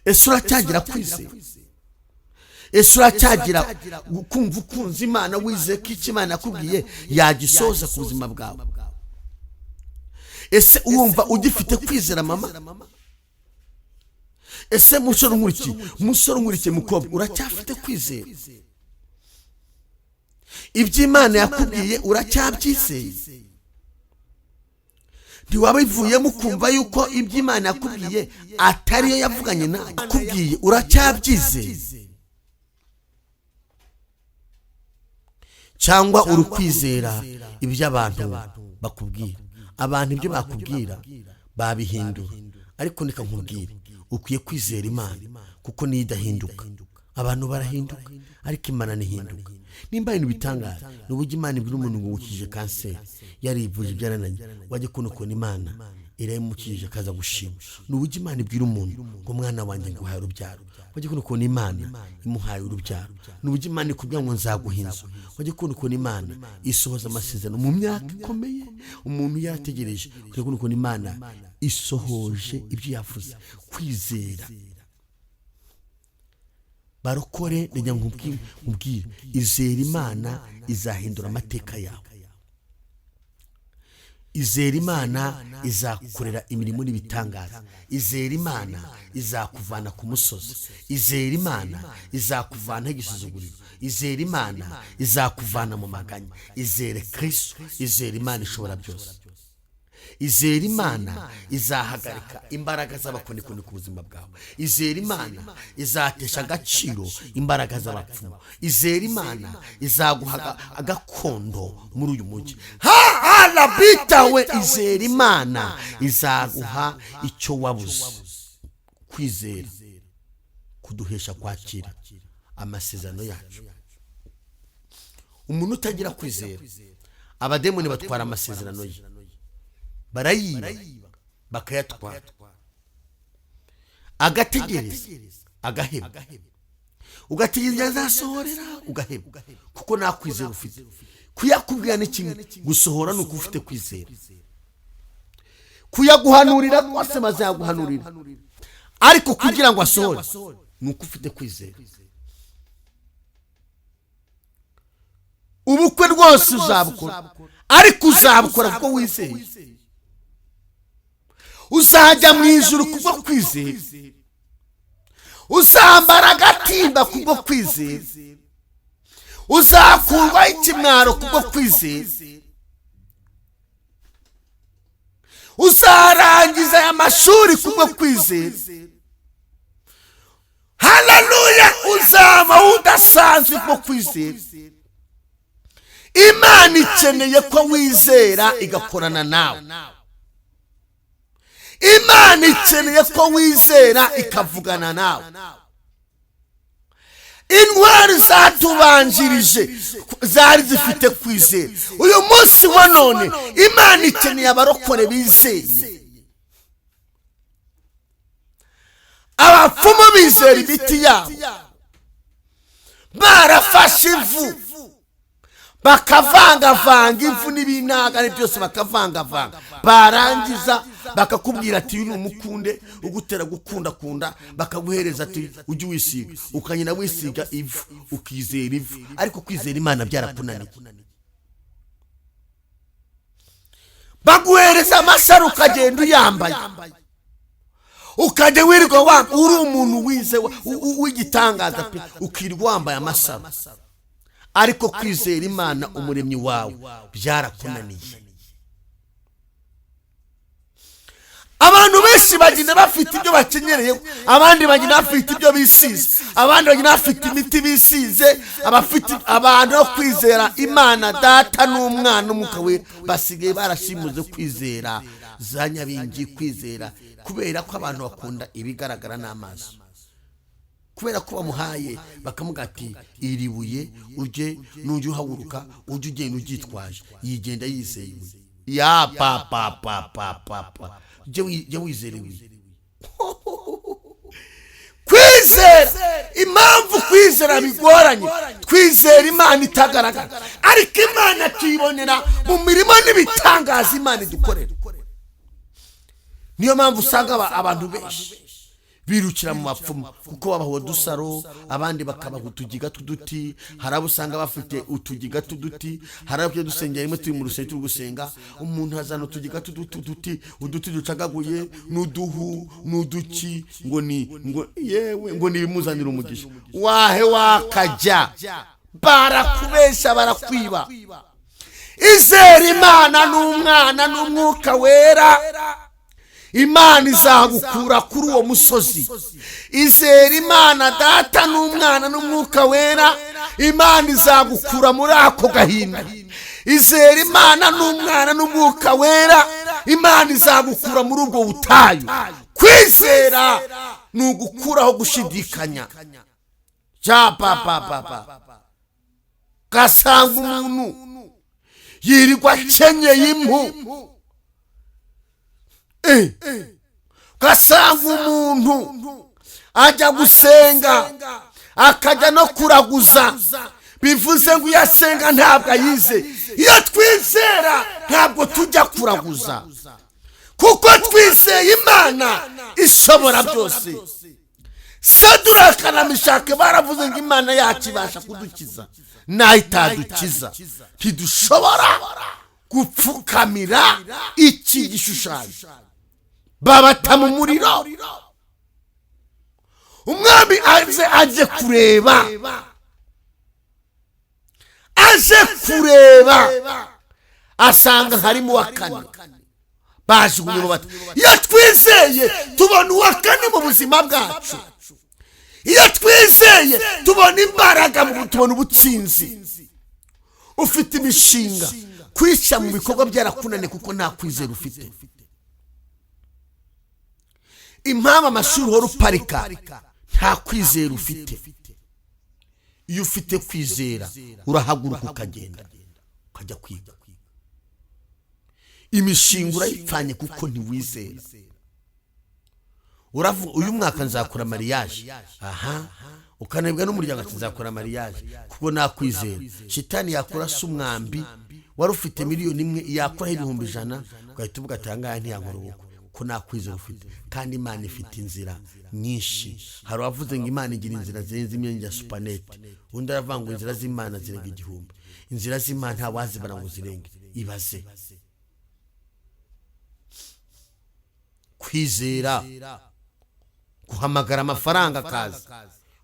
Speaker 1: ese uracyagira kwizera? Ese uracyagira kumva ukunze Imana, wizeye ko icyo Imana yakubwiye yagisoza ku buzima bwawe? Ese wumva ugifite kwizera mama? Ese musore nkurikiye, mukobwa, uracyafite kwizera? Ibyo Imana yakubwiye uracyabyizeye? Ntiwabivuyemo ukumva yuko ibyo Imana yakubwiye atariyo yavuganye nawe? Yakubwiye uracyabyizeye? Cyangwa uri kwizera ibyo abantu bakubwira? Abantu ibyo bakubwira babihindura, ariko reka nkubwire, ukwiye kwizera Imana kuko niyo idahinduka. Abantu barahinduka ariko Imana ntihinduka. Nimba ibintu bitangaza ni uburyo Imana ibwira umuntu ngo ngukije kanseri, yarivuje byarananye, wajya kubona ukuntu Imana irayimukije akaza gushima. Ni uburyo Imana ibwira umuntu ngo mwana wanjye nguhaye urubyaro, wajya kubona ukuntu Imana imuhaye urubyaro. Ni uburyo Imana ikubwira ngo nzaguha inzu, wajya kubona ukuntu Imana isohoza amasezerano mu myaka ikomeye umuntu yarategereje, wajya kubona ukuntu Imana isohoje ibyo yavuze. Kwizera barokore, ndajya nkubwire, izera Imana izahindura amateka yawe. Izera Imana izakorera imirimo n'ibitangaza. Izera Imana izakuvana ku musozi. Izera Imana izakuvana igisuzuguriro. Izera Imana izakuvana mu maganya. Izere Kristo, izera Imana ishobora byose. Izera Imana izahagarika imbaraga z'abakonikoni ku buzima bwawe. Izera Imana izatesha agaciro imbaraga z'abapfumu. Izera Imana izaguha gakondo muri uyu mujyi. Harabitawe. Izera Imana izaguha icyo wabuze. Kwizera kuduhesha kwakira amasezerano yacu. Umuntu utagira kwizera, abademoni batwara amasezerano ye, barayiba bakayatwara, agategereza agaheba, ugategereza azasohorera ugaheba, kuko nta kwizera ufite. Kuyakubwira ni kimwe, gusohora ni uko ufite kwizera. Kuyaguhanurira rwose bazayaguhanurira, ariko kugira ngo asohore ni uko ufite kwizera. Ubukwe rwose uzabukora, ariko uzabukora kuko wizeye. Uzajya mu ijuru kubwo kwizera, uzambara agatimba kubwo kwizera, uzakurwaho ikimwaro kubwo kwizera, uzarangiza aya mashuri kubwo kwizera. Haleluya! Uzaba udasanzwe kubwo kwizera. Imana ikeneye ko wizera igakorana nawe. Imana ikeneye ko wizera ikavugana nawe. Intwari zatubanjirije zari zifite kwizera. Uyu munsi wa none Imana ikeneye abarokore bizeye. Abapfumu bizera imiti yabo, barafashe ivu bakavangavanga ivu n'ibinagane byose bakavangavanga, barangiza bakakubwira ati uyu ni umukunde ugutera gukundakunda, bakaguhereza ati ujye wisiga, ukanyina wisiga ivu, ukizera ivu, ariko kwizera Imana byarakunaniye. Baguhereza amasaro ukagenda uyambaye, ukajya wirirwa uri umuntu wize w'igitangaza pe, ukirirwa wambaye amasaro, ariko kwizera Imana umuremyi wawe byarakunaniye. Abantu benshi bagenda bafite ibyo bakenyereye, abandi bagenda bafite ibyo bisize, abandi bagenda bafite imiti bisize, abafite abantu bo kwizera Imana Data n'Umwana n'Umwuka Wera basigaye barashimuze kwizera za nyabingi, kwizera kubera ko abantu bakunda ibigaragara n'amaso, kubera ko bamuhaye bakamuga ati iri buye ujye nujya uhaguruka ujye ugenda uryitwaje, yigenda yizeye ibuye ya pa pa pa pa pa pa, jya wizera ibuye. Kwizera, impamvu kwizera bigoranye, twizera Imana itagaragara, ariko Imana tuyibonera mu mirimo n'ibitangaza Imana idukorera. Niyo mpamvu usanga abantu benshi birukira mu bapfumu, kuko babaha udusaro, abandi bakabaha utugiga tw'uduti. Hari abo usanga bafite utugiga tw'uduti, hari abo dusengera rimwe turi mu rusengero turi gusenga, umuntu azana utugiga tw'uduti, uduti ducagaguye n'uduhu n'uduki, ngo ni ngo yewe ngo ni ibimuzanira umugisha. Wahe wakajya Barakubesha, barakwiba. Izera Imana n'Umwana n'Umwuka Wera, Imana izagukura kuri uwo musozi. Izera Imana Data n'Umwana n'Umwuka Wera, Imana izagukura muri ako gahinda. Izera Imana n'Umwana n'Umwuka Wera, Imana izagukura muri ubwo butayu. Kwizera ni ugukuraho gushidikanya. Ja pa pa pa pa, gasanga umuntu yirirwa akenyeye impu, ugasanga umuntu ajya gusenga akajya no kuraguza, bivuze ngo iyo asenga ntabwo ayize. Iyo twizera ntabwo tujya kuraguza, kuko twizeye Imana ishobora byose. Saduraka na Mishake baravuze ngo Imana yacu ibasha kudukiza, nayo itadukiza ntidushobora gupfukamira iki gishushanyo. Babata mu muriro. Umwami aze aje kureba, aje kureba asanga harimo uwa kane, bajugunyemo bati. Iyo twizeye tubona uwa kane mu buzima bwacu. Iyo twizeye tubona imbaraga, tubona ubutsinzi. Ufite imishinga, kwishyira mu bikorwa byarakunaniye kuko nta kwizera ufite. Impamvu amashuri uhora uparika, nta kwizera ufite. Iyo ufite kwizera urahaguruka, ukagenda, ukajya kwiga. Imishinga urayipfanye kuko ntiwizera. Uravuga uyu mwaka nzakora mariage, aha ukanebwa n'umuryango ati nzakora mariage, kuko nakwizera. Shitani yakora se umwambi, wari ufite 1 miliyoni yakuraho 100,000, ugahita uvuga ati ahangaha ntiyankora ubukwe, ko nakwizera ufite. Kandi Imana ifite inzira nyinshi. Hari uwavuze ngo Imana igira inzira zirenze imyenge ya supanete, undi aravuga ngo inzira z'Imana zirenga 1000. Inzira z'Imana ntawazibara ngo zirenge. Ibaze kwizera guhamagara amafaranga akaza,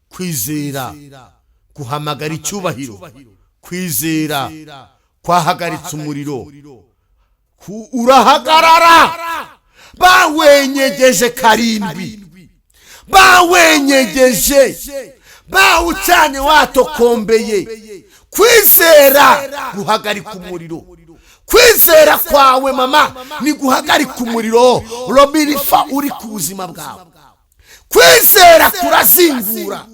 Speaker 1: kwizera guhamagara icyubahiro, kwizera kwahagaritse umuriro. Urahagarara. Bawenyegeje karindwi, bawenyegeje, bawucanye watokombeye. Kwizera guhagarika umuriro. Kwizera kwawe, mama, ni guhagarika umuriro romirifa uri ku buzima bwawe. Kwizera kurazingura.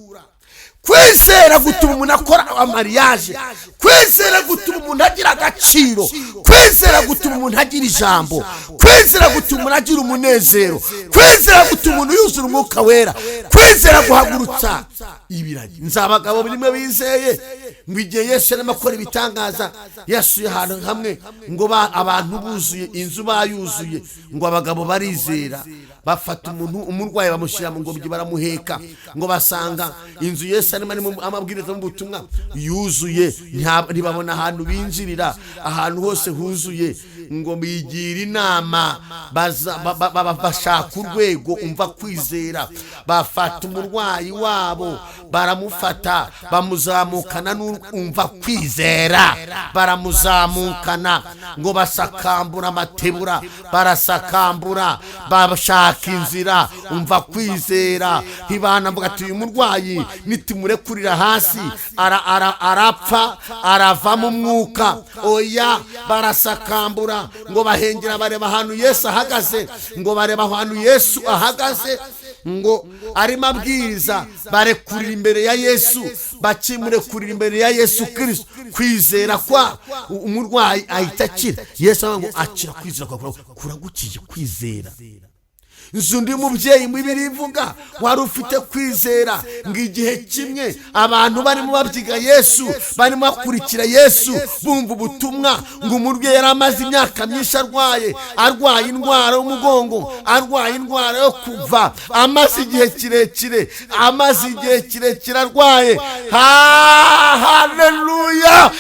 Speaker 1: Kwizera gutuma umuntu akora amariage. Kwizera gutuma umuntu agira agaciro. Kwizera gutuma umuntu agira ijambo. Kwizera gutuma umuntu agira umunezero. Kwizera gutuma umuntu yuzura Umwuka Wera. Kwizera guhagurutsa ibiragi. Nzi abagabo rimwe bizeye ngo igihe Yesu yarimo akora ibitangaza, yasuye ahantu hamwe, ngo abantu buzuye inzu, bayuzuye, ngo abagabo barizera, bafata umuntu umurwayi bamushyira mu ngobyi, baramuheka, ngo basanga inzu Yesu arimo amabwiriza mu butumwa yuzuye, ntibabona ahantu binjirira, ahantu hose huzuye. Ngo bigira inama, bashaka urwego. Umva kwizera! Bafata umurwayi wabo, baramufata, bamuzamukana. Umva kwizera! Baramuzamukana, ngo basakambura amatebura, barasakambura, bashaka inzira. Umva kwizera! Ntibanavuga ati uyu murwayi nitumurekurira hasi arapfa, aravamo umwuka. Oya, barasakambura, ngo bahengera, bareba ahantu Yesu ahagaze, ngo bareba ahantu Yesu ahagaze, ngo arimo abwiriza, barekurira imbere ya Yesu. Bakimurekurira imbere ya Yesu Kirisito, kwizera kwa umurwayi ahita akira. Yesu aravuga ngo akira, kwizera kwawe kuragukiye. Kwizera. Nzi undi mubyeyi mu ivuga wari ufite kwizera, ngo igihe kimwe abantu barimo babyiga Yesu, barimo bakurikira Yesu, bumva ubutumwa, ngo umurwayi yari amaze imyaka myinshi arwaye, arwaye indwara y'umugongo, arwaye indwara yo kuva, amaze igihe kirekire, amaze igihe kirekire arwaye. Haleluya!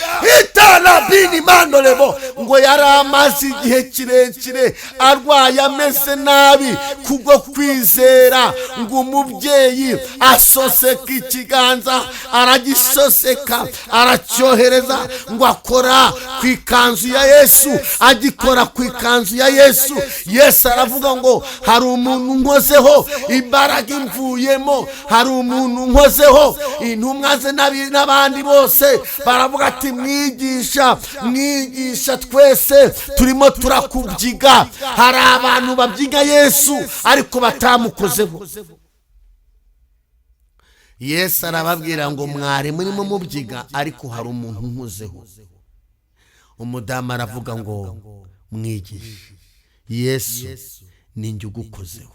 Speaker 1: Itarabini mandorebo. Ngo yari amaze igihe kirekire arwaye, ameze nabi. Kubwo kwizera ngo umubyeyi asoseka ikiganza, aragisoseka, aracyohereza ngo akora ku ikanzu ya Yesu. Agikora ku ikanzu ya Yesu, Yesu aravuga ngo hari umuntu nkozeho, imbaraga imvuyemo, hari umuntu nkozeho. Intumwa ze n'abandi bose baravuga ati mwigisha, mwigisha, twese turimo turakubyiga. Hari abantu babyiga Yesu ariko batamukozeho. Yesu arababwira ngo mwari murimo mubyiga, ariko hari umuntu nkozeho. Umudamu aravuga ngo mwigisha, Yesu ninjye ugukozeho.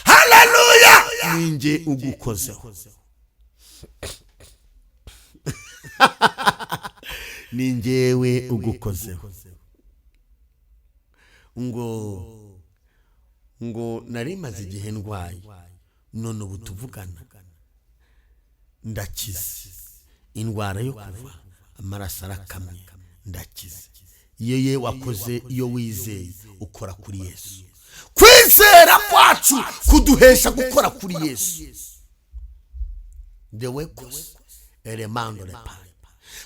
Speaker 1: Haleluya, ninjye ugukozeho, ni njyewe ugukozeho. Ngo nari maze igihe ndwaye, none ubu tuvugana ndakize. Indwara yo kuva amaraso arakamye, ndakize. Iyo ye wakoze, iyo wizeye ukora kuri Yesu. Kwizera kwacu kuduhesha gukora kuri Yesu. Dewekos elemando lepa.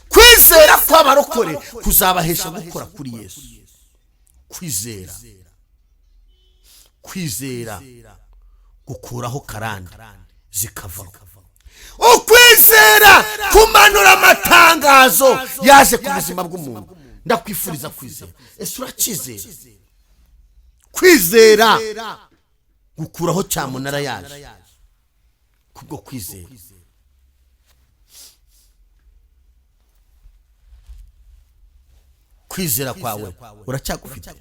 Speaker 1: Kwizera kw'abarokore kuzabahesha gukora kuri Yesu. Kwizera, kwizera gukuraho karande zikavaho. Ukwizera kumanura amatangazo yaje ku buzima bw'umuntu. Ndakwifuriza kwizera. Ese uracyizera? Kwizera gukuraho cyamunara yaje kubwo kwizera. Kwizera kwawe uracyagufite?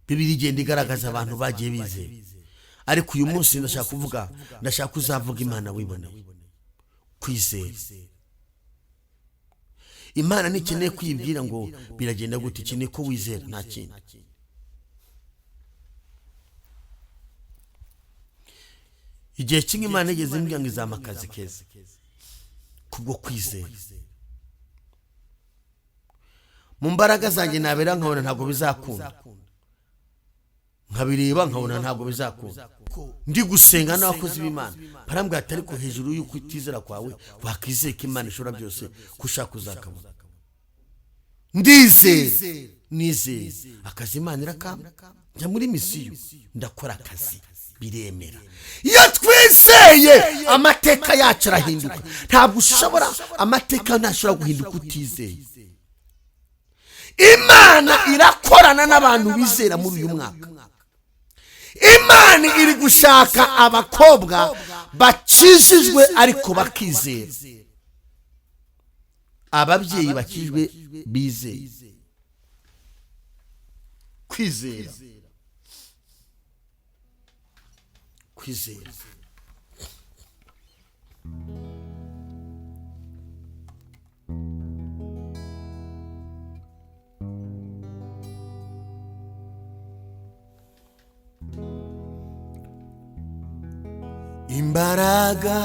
Speaker 1: Bibiliya igenda igaragaza abantu bagiye bizera, ariko uyu munsi ndashaka kuvuga, ndashaka uzavuga Imana wiboneye. Kwizera Imana ntikeneye kwibwira ngo biragenda gute, ikeneye ko wizera, nta kindi. Igihe kimwe Imana igeze imbwira ngo izampa akazi keza kubwo kwizera. Mu mbaraga zanjye nabera nkabona ntabwo bizakunda, nkabireba nkabona ntabwo bizakunda. Ndi gusenga n'abakozi b'Imana barambwira ati ariko hejuru y'uko utizera kwawe wakizeye ko Imana ishobora byose, ko ushaka uzakabona. Ndizera, nizeye akazi Imana irakampa, njya muri misiyo ndakora akazi biremera. Iyo twizeye amateka yacu arahinduka. Ntabwo ushobora, amateka ntashobora guhinduka utizeye. Imana irakorana n'abantu bizera muri uyu mwaka. Imana iri gushaka abakobwa bakijijwe ariko bakizera, ababyeyi bakijwe bizeye. Kwizera, kwizera. Imbaraga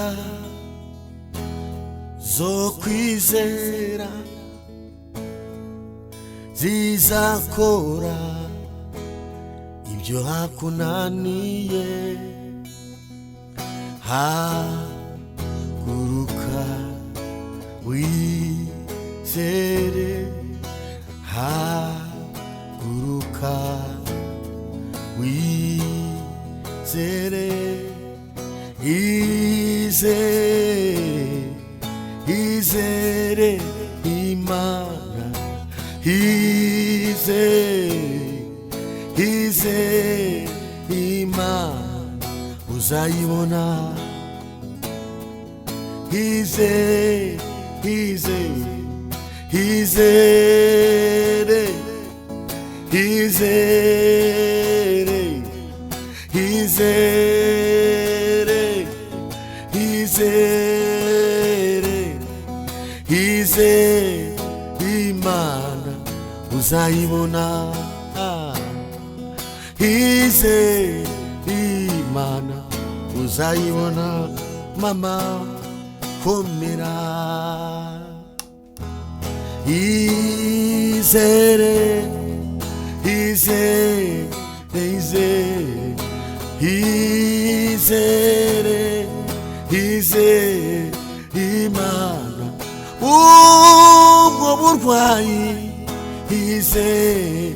Speaker 1: zo kwizera zizakora ibyo hakunaniye. Haguruka wizere, haguruka wizere, izere, izere Imana, izere, izere Imana uzayibona. Izere, izere, izere, izere, izere, izere, izere Imana uzayibona. Izere Imana uzayibona. Mama komera, izere burwayi, izere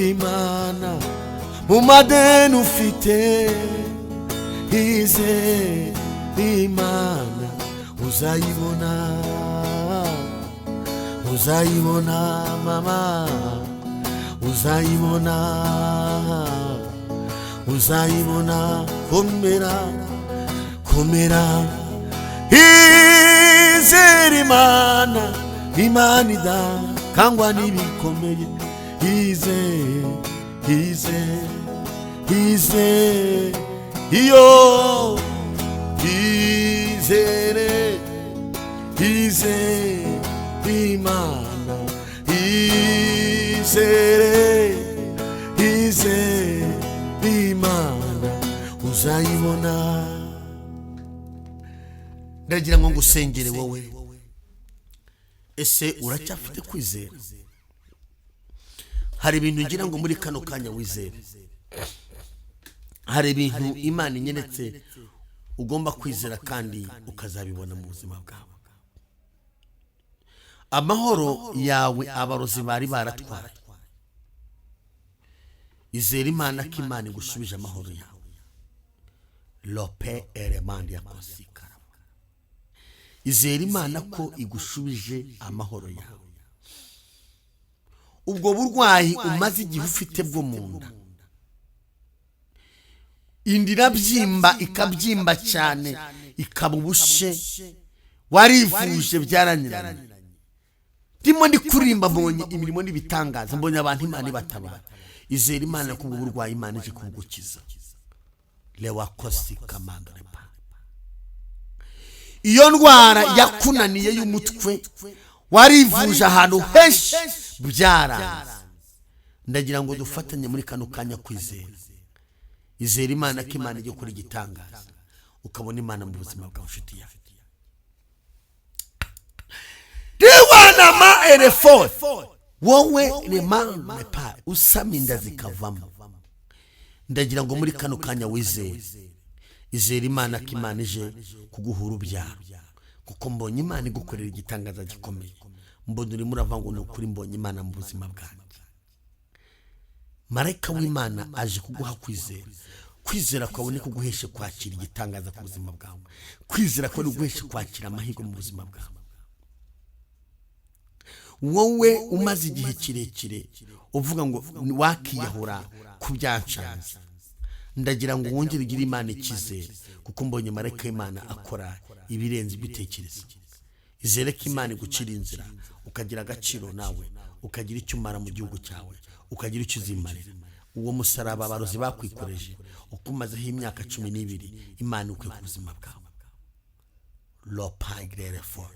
Speaker 1: Imana. Mu madeni ufite, izere Imana, uzayibona, uzayibona mama, uzayibona, uzayibona. Komera, komera, izere Imana. Imana idakangwa n'ibikomeye. Izere, izere, izere, iyo izere, izere Imana, izere, izere Imana, uzayibona. Ndagira ngo ngusengere wowe. Ese uracyafite kwizera? Hari ibintu ngira ngo muri kano kanya wizere. Hari ibintu Imana inyeretse ugomba kwizera kandi ukazabibona mu buzima bwawe. Amahoro yawe abarozi bari baratwaye, izere Imana ko Imana igusubije amahoro yawe. Lope eremandi ya kosikara. Izere Imana ko igushubije amahoro yawe. Ubwo burwayi umaze igihe ufite bwo mu nda, inda irabyimba, ikabyimba cyane, ikaba ubushe, warivuje byaraniranye. Ndimo ndi kuririmba, mbonye imirimo n'ibitangaza, mbonye abantu Imana ibatabara. Izere Imana ko ubwo burwayi Imana ije kubugukiza. Lewakosi kamandore pa. Iyo ndwara yakunaniye y'umutwe, warivuje ahantu henshi byaranze, ndagira ngo dufatanye muri kano kanya kwizera. Izere Imana ko Imana ijya gukora igitangaza, ukabona Imana mu buzima bwawe, nshuti yawe. Riwanama erefo. Wowe rema repa usama inda zikavamo, ndagira ngo muri kano kanya wizere. Izere Imana ko Imana ije kuguha urubyaro, kuko mbonye Imana igukorera igitangaza gikomeye. Mbonye urimo uravuga ngo ni ukuri, mbonye Imana mu buzima bwanjye. Marayika w'Imana aje kuguha kwizera. Kwizera kwawe ni kuguheshe kwakira igitangaza ku buzima bwawe. Kwizera kwawe ni kuguheshe kwakira amahirwe mu buzima bwawe. Wowe umaze igihe kirekire uvuga ngo wakiyahura ku byancanze, ndagira ngo wongere ugire Imana icyizere, kuko mbonye marayika w'Imana akora ibirenze ibyo utekereza. Izere ko Imana igucira inzira, ukagira agaciro, nawe ukagira icyo umara mu gihugu cyawe, ukagira icyo uzimarira. Uwo musaraba abarozi bakwikoreje uko umazeho imyaka 12, Imana ukwiye ku buzima bwawe. Lopagrerefo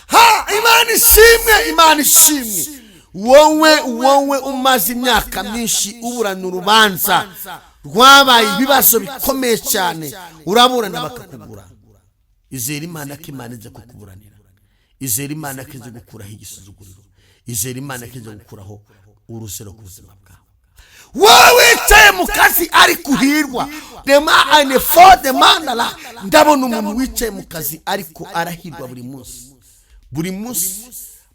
Speaker 1: ha. Imana ishimwe, Imana ishimwe. Wowe umaze imyaka myinshi uburana urubanza rwabaye ibibazo bikomeye cyane, uraburana bakakugura, izere Imana ko Imana ize kukuburanira. Izere Imana ko ize gukuraho igisuzuguriro. Izere Imana ko ize gukuraho urusero ku buzima bwawe. Wowe wicaye mu kazi ariko uhirwa dema ane fo demandara, ndabona umuntu wicaye mu kazi ariko arahirwa buri munsi, buri munsi.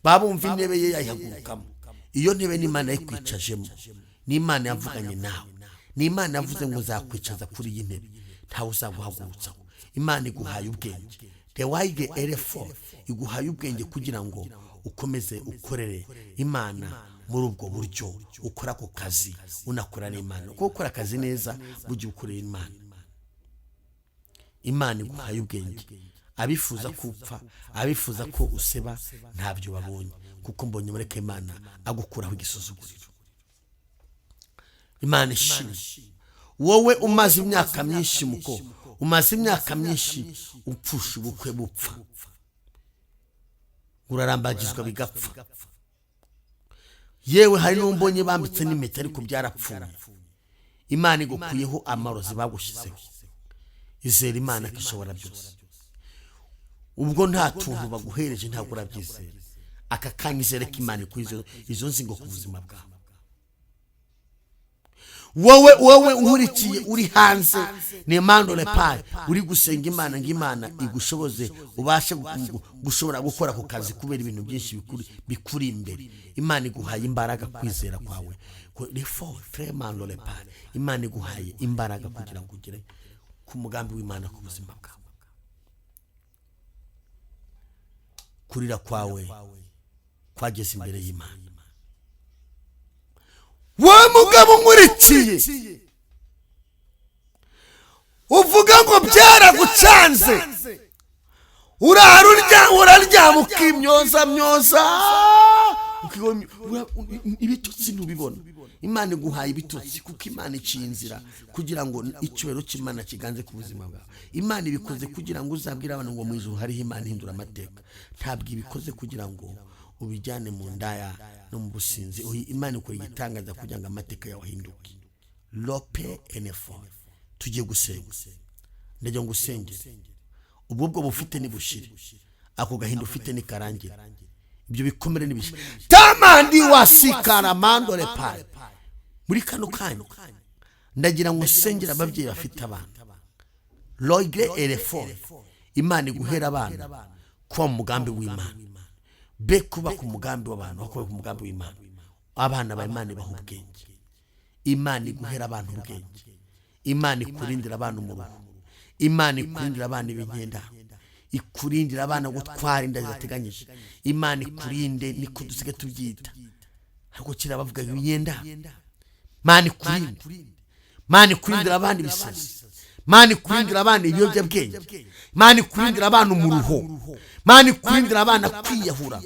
Speaker 1: Baba bumva intebe ye yayihagurukamo. Iyo ntebe ni Imana yayikwicajemo, ni Imana yavuganye nawe, ni Imana yavuze ngo nzakwicaza kuri iyi ntebe, ntawe uzaguhagurutsaho. Imana iguhaye ubwenge, rewayige erefo, iguhaye ubwenge kugira ngo ukomeze ukorere Imana muri ubwo buryo ukora ako kazi, unakora n'Imana, kuko ukora akazi neza mu gihe ukorera Imana. Imana iguhaye ubwenge. Abifuza ko upfa, abifuza ko useba, ntabyo babonye, kuko mbonye mureke Imana agukuraho igisuzuguriro. Imana ishimwe. Wowe umaze imyaka myinshi, muko umaze imyaka myinshi upfusha ubukwe bupfa, urarambagizwa bigapfa, yewe hari n'umbonye bambitse n'impeta ariko byarapfuye, Imana igukuyeho amarozi bagushyizeho. Izere Imana ko ishobora byose. Ubwo nta tuntu baguhereje, ntabwo urabyizera. Aka kanya izere ko Imana ikuye izo nzingo ku buzima bwawe. Wowe nkurikiye uri hanze, ni mandore payi, uri gusenga Imana ngo Imana igushoboze ubashe gushobora gukora ako kazi kubera ibintu byinshi bikuri imbere. Imana iguhaye imbaraga, kwizera kwawe refo fremandore payi. Imana iguhaye imbaraga kugira ngo ugere ku mugambi w'Imana ku buzima bwawe. Kurira kwawe kwageze imbere y'Imana. Wowe mugabo nkurikiye uvuga ngo byaragucanze, urara uraryama ukimyoza myoza, ibitotsi ntubibona. Imana iguhaye ibitotsi kuko Imana iciye inzira kugira ngo icyubahiro cy'Imana kiganze ku buzima bwawe. Imana ibikoze kugira ngo uzabwire abantu ngo mu ijuru hariho Imana ihindura amateka. Ntabwo ibikoze kugira ngo ubijyane mu ndaya no mu businzi. Imana ikora igitangaza kugira ngo amateka yawe ahinduke. Lope enefo, tugiye gusenga. Ndagira ngo usengere ubwo bufite nibushire, ako gahinda ufite nikarangire, ibyo bikomere nibishire. Tamandi wasikara mandore pare. Muri kano kanya ndagira ngo usengere ababyeyi bafite abana. Loigre erefo, Imana iguhera abana kuba mu mugambi w'Imana, be kuba ku mugambi w'abantu, kuba ku mugambi w'Imana. Abana ba Imana ibaha ubwenge, Imana iguhera abantu ubwenge, Imana ikurindira abana umuruho, Imana ikurindira abana ibinkenda, ikurindira abana gutwara inda zidateganyije. Imana ikurinde, niko dusigaye tubyita, ariko kera bavuga imyenda. Imana ikurinde, Imana ikurindira abana ibisazi, Imana ikurindira abana ibiyobyabwenge, Imana ikurindira abana umuruho, Imana ikurindira abana kwiyahura,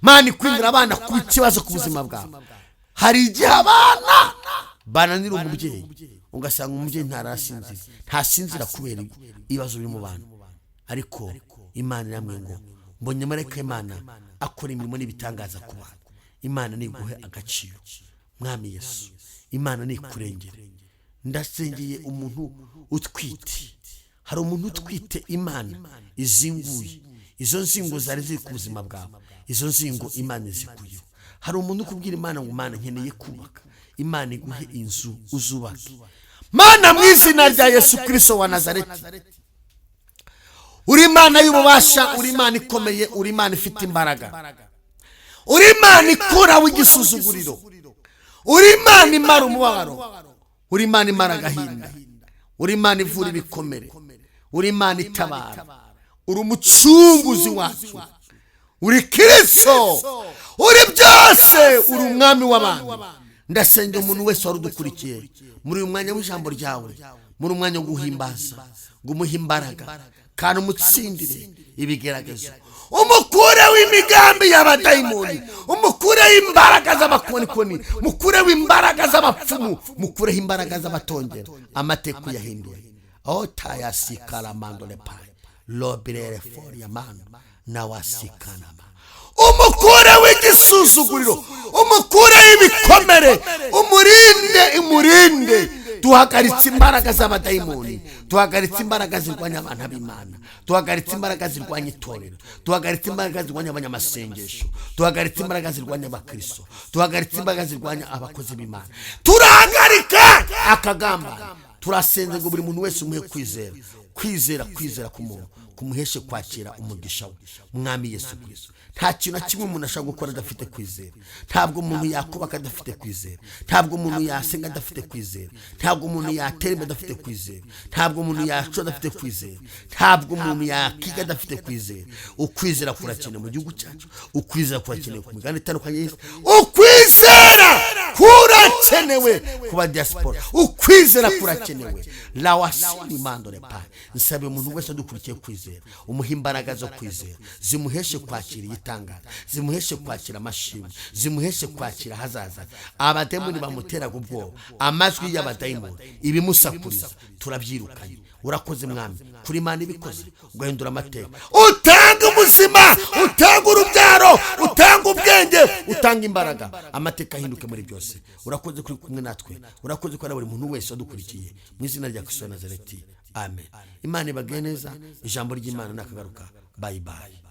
Speaker 1: Imana ikurindira abana kuba ikibazo ku buzima bwawe. Hari igihe abana bananira umubyeyi, ugasanga umubyeyi ntarasinzira, ntasinzira kubera ibibazo biri mu bana. Ariko Imana iramwe ngo mbonye marayika Imana akora imirimo n'ibitangaza ku bantu. Imana niguhe agaciro, Mwami Yesu. Imana nikurengere. Ndasengeye umuntu utwite. Hari umuntu utwite Imana izinguye izo nzingo zari ziri ku buzima bwawe, izo nzingo Imana izikuyeho. Hari umuntu ukubwira Imana ngo Imana nkeneye kubaka, Imana iguhe inzu uzubake. Mana, mu izina rya Yesu Kristo wa Nazareti, uri Imana y'ububasha, uri Imana ikomeye, uri Imana ifite imbaraga, uri Imana ikuraho igisuzuguriro, uri Imana imara umubabaro, uri Imana imara agahinda, uri Imana ivura ibikomere, uri Imana itabara, uri umucunguzi wacu, uri Kristo, uri byose, uri umwami w'abantu. Ndasenga umuntu wese wari udukurikiye muri uyu mwanya w'ijambo ryawe, muri umwanya wo guhimbaza, ngo umuhe imbaraga kandi umutsindire ibigeragezo, umukureho imigambi y'abadayimoni, umukureho imbaraga z'abakonikoni, mukureho imbaraga z'abapfumu, mukureho imbaraga z'abatongera, amateka uyahindure. Otayasikaramandole payi lobirere foria mando nawasikanama. Umukureho igisuzuguriro, umukureho ibikomere, umurinde, umurinde. Duhagaritse imbaraga z'abadayimoni, duhagaritse imbaraga zirwanya abana b'Imana, duhagaritse imbaraga zirwanya itorero, duhagaritse imbaraga zirwanya abanyamasengesho, duhagaritse imbaraga zirwanya abakristo, duhagaritse imbaraga zirwanya abakozi b'Imana. Turahagarika akagamba. Turasenze ngo buri muntu wese umuhe kwizera, kwizera, kwizera k'umuntu kumuheshe kwakira umugisha we. Mwami Yesu Kristo, nta kintu na kimwe umuntu ashobora gukora adafite kwizera. Ntabwo umuntu yakubaka adafite kwizera, ntabwo umuntu yasenga adafite kwizera, ntabwo umuntu yatera imbere adafite kwizera, ntabwo umuntu yacura adafite kwizera, ntabwo umuntu yakiga adafite kwizera. Ukwizera kurakenewe mu gihugu cyacu, ukwizera kurakenewe ku migabane itandukanye y'isi, ukwizera kurakenewe ku ba diaspora, ukwizera kurakenewe. Lawasini mandore payi. Nsabe umuntu wese adukurikiye kwizera, umuhe imbaraga zo kwizera zimuheshe kwakira igitangaza, zimuheshe kwakira amashimwe, zimuheshe kwakira ahazaza. Abadayimoni bamuteraga ubwoba, amajwi y'abadayimoni, ibimusakuriza, turabyirukanye. Urakoze Mwami kuri Imana ibikoze, ugahindura amateka, utanga ubuzima, utanga urubyaro, utanga ubwenge, utanga imbaraga, amateka ahinduke muri byose. Urakoze kuri kumwe natwe, urakoze ko ari buri muntu wese wadukurikiye. Mu izina rya Kristo wa Nazareti, amen. Imana ibagire neza. Ijambo ry'Imana nakagaruka. Bye bye.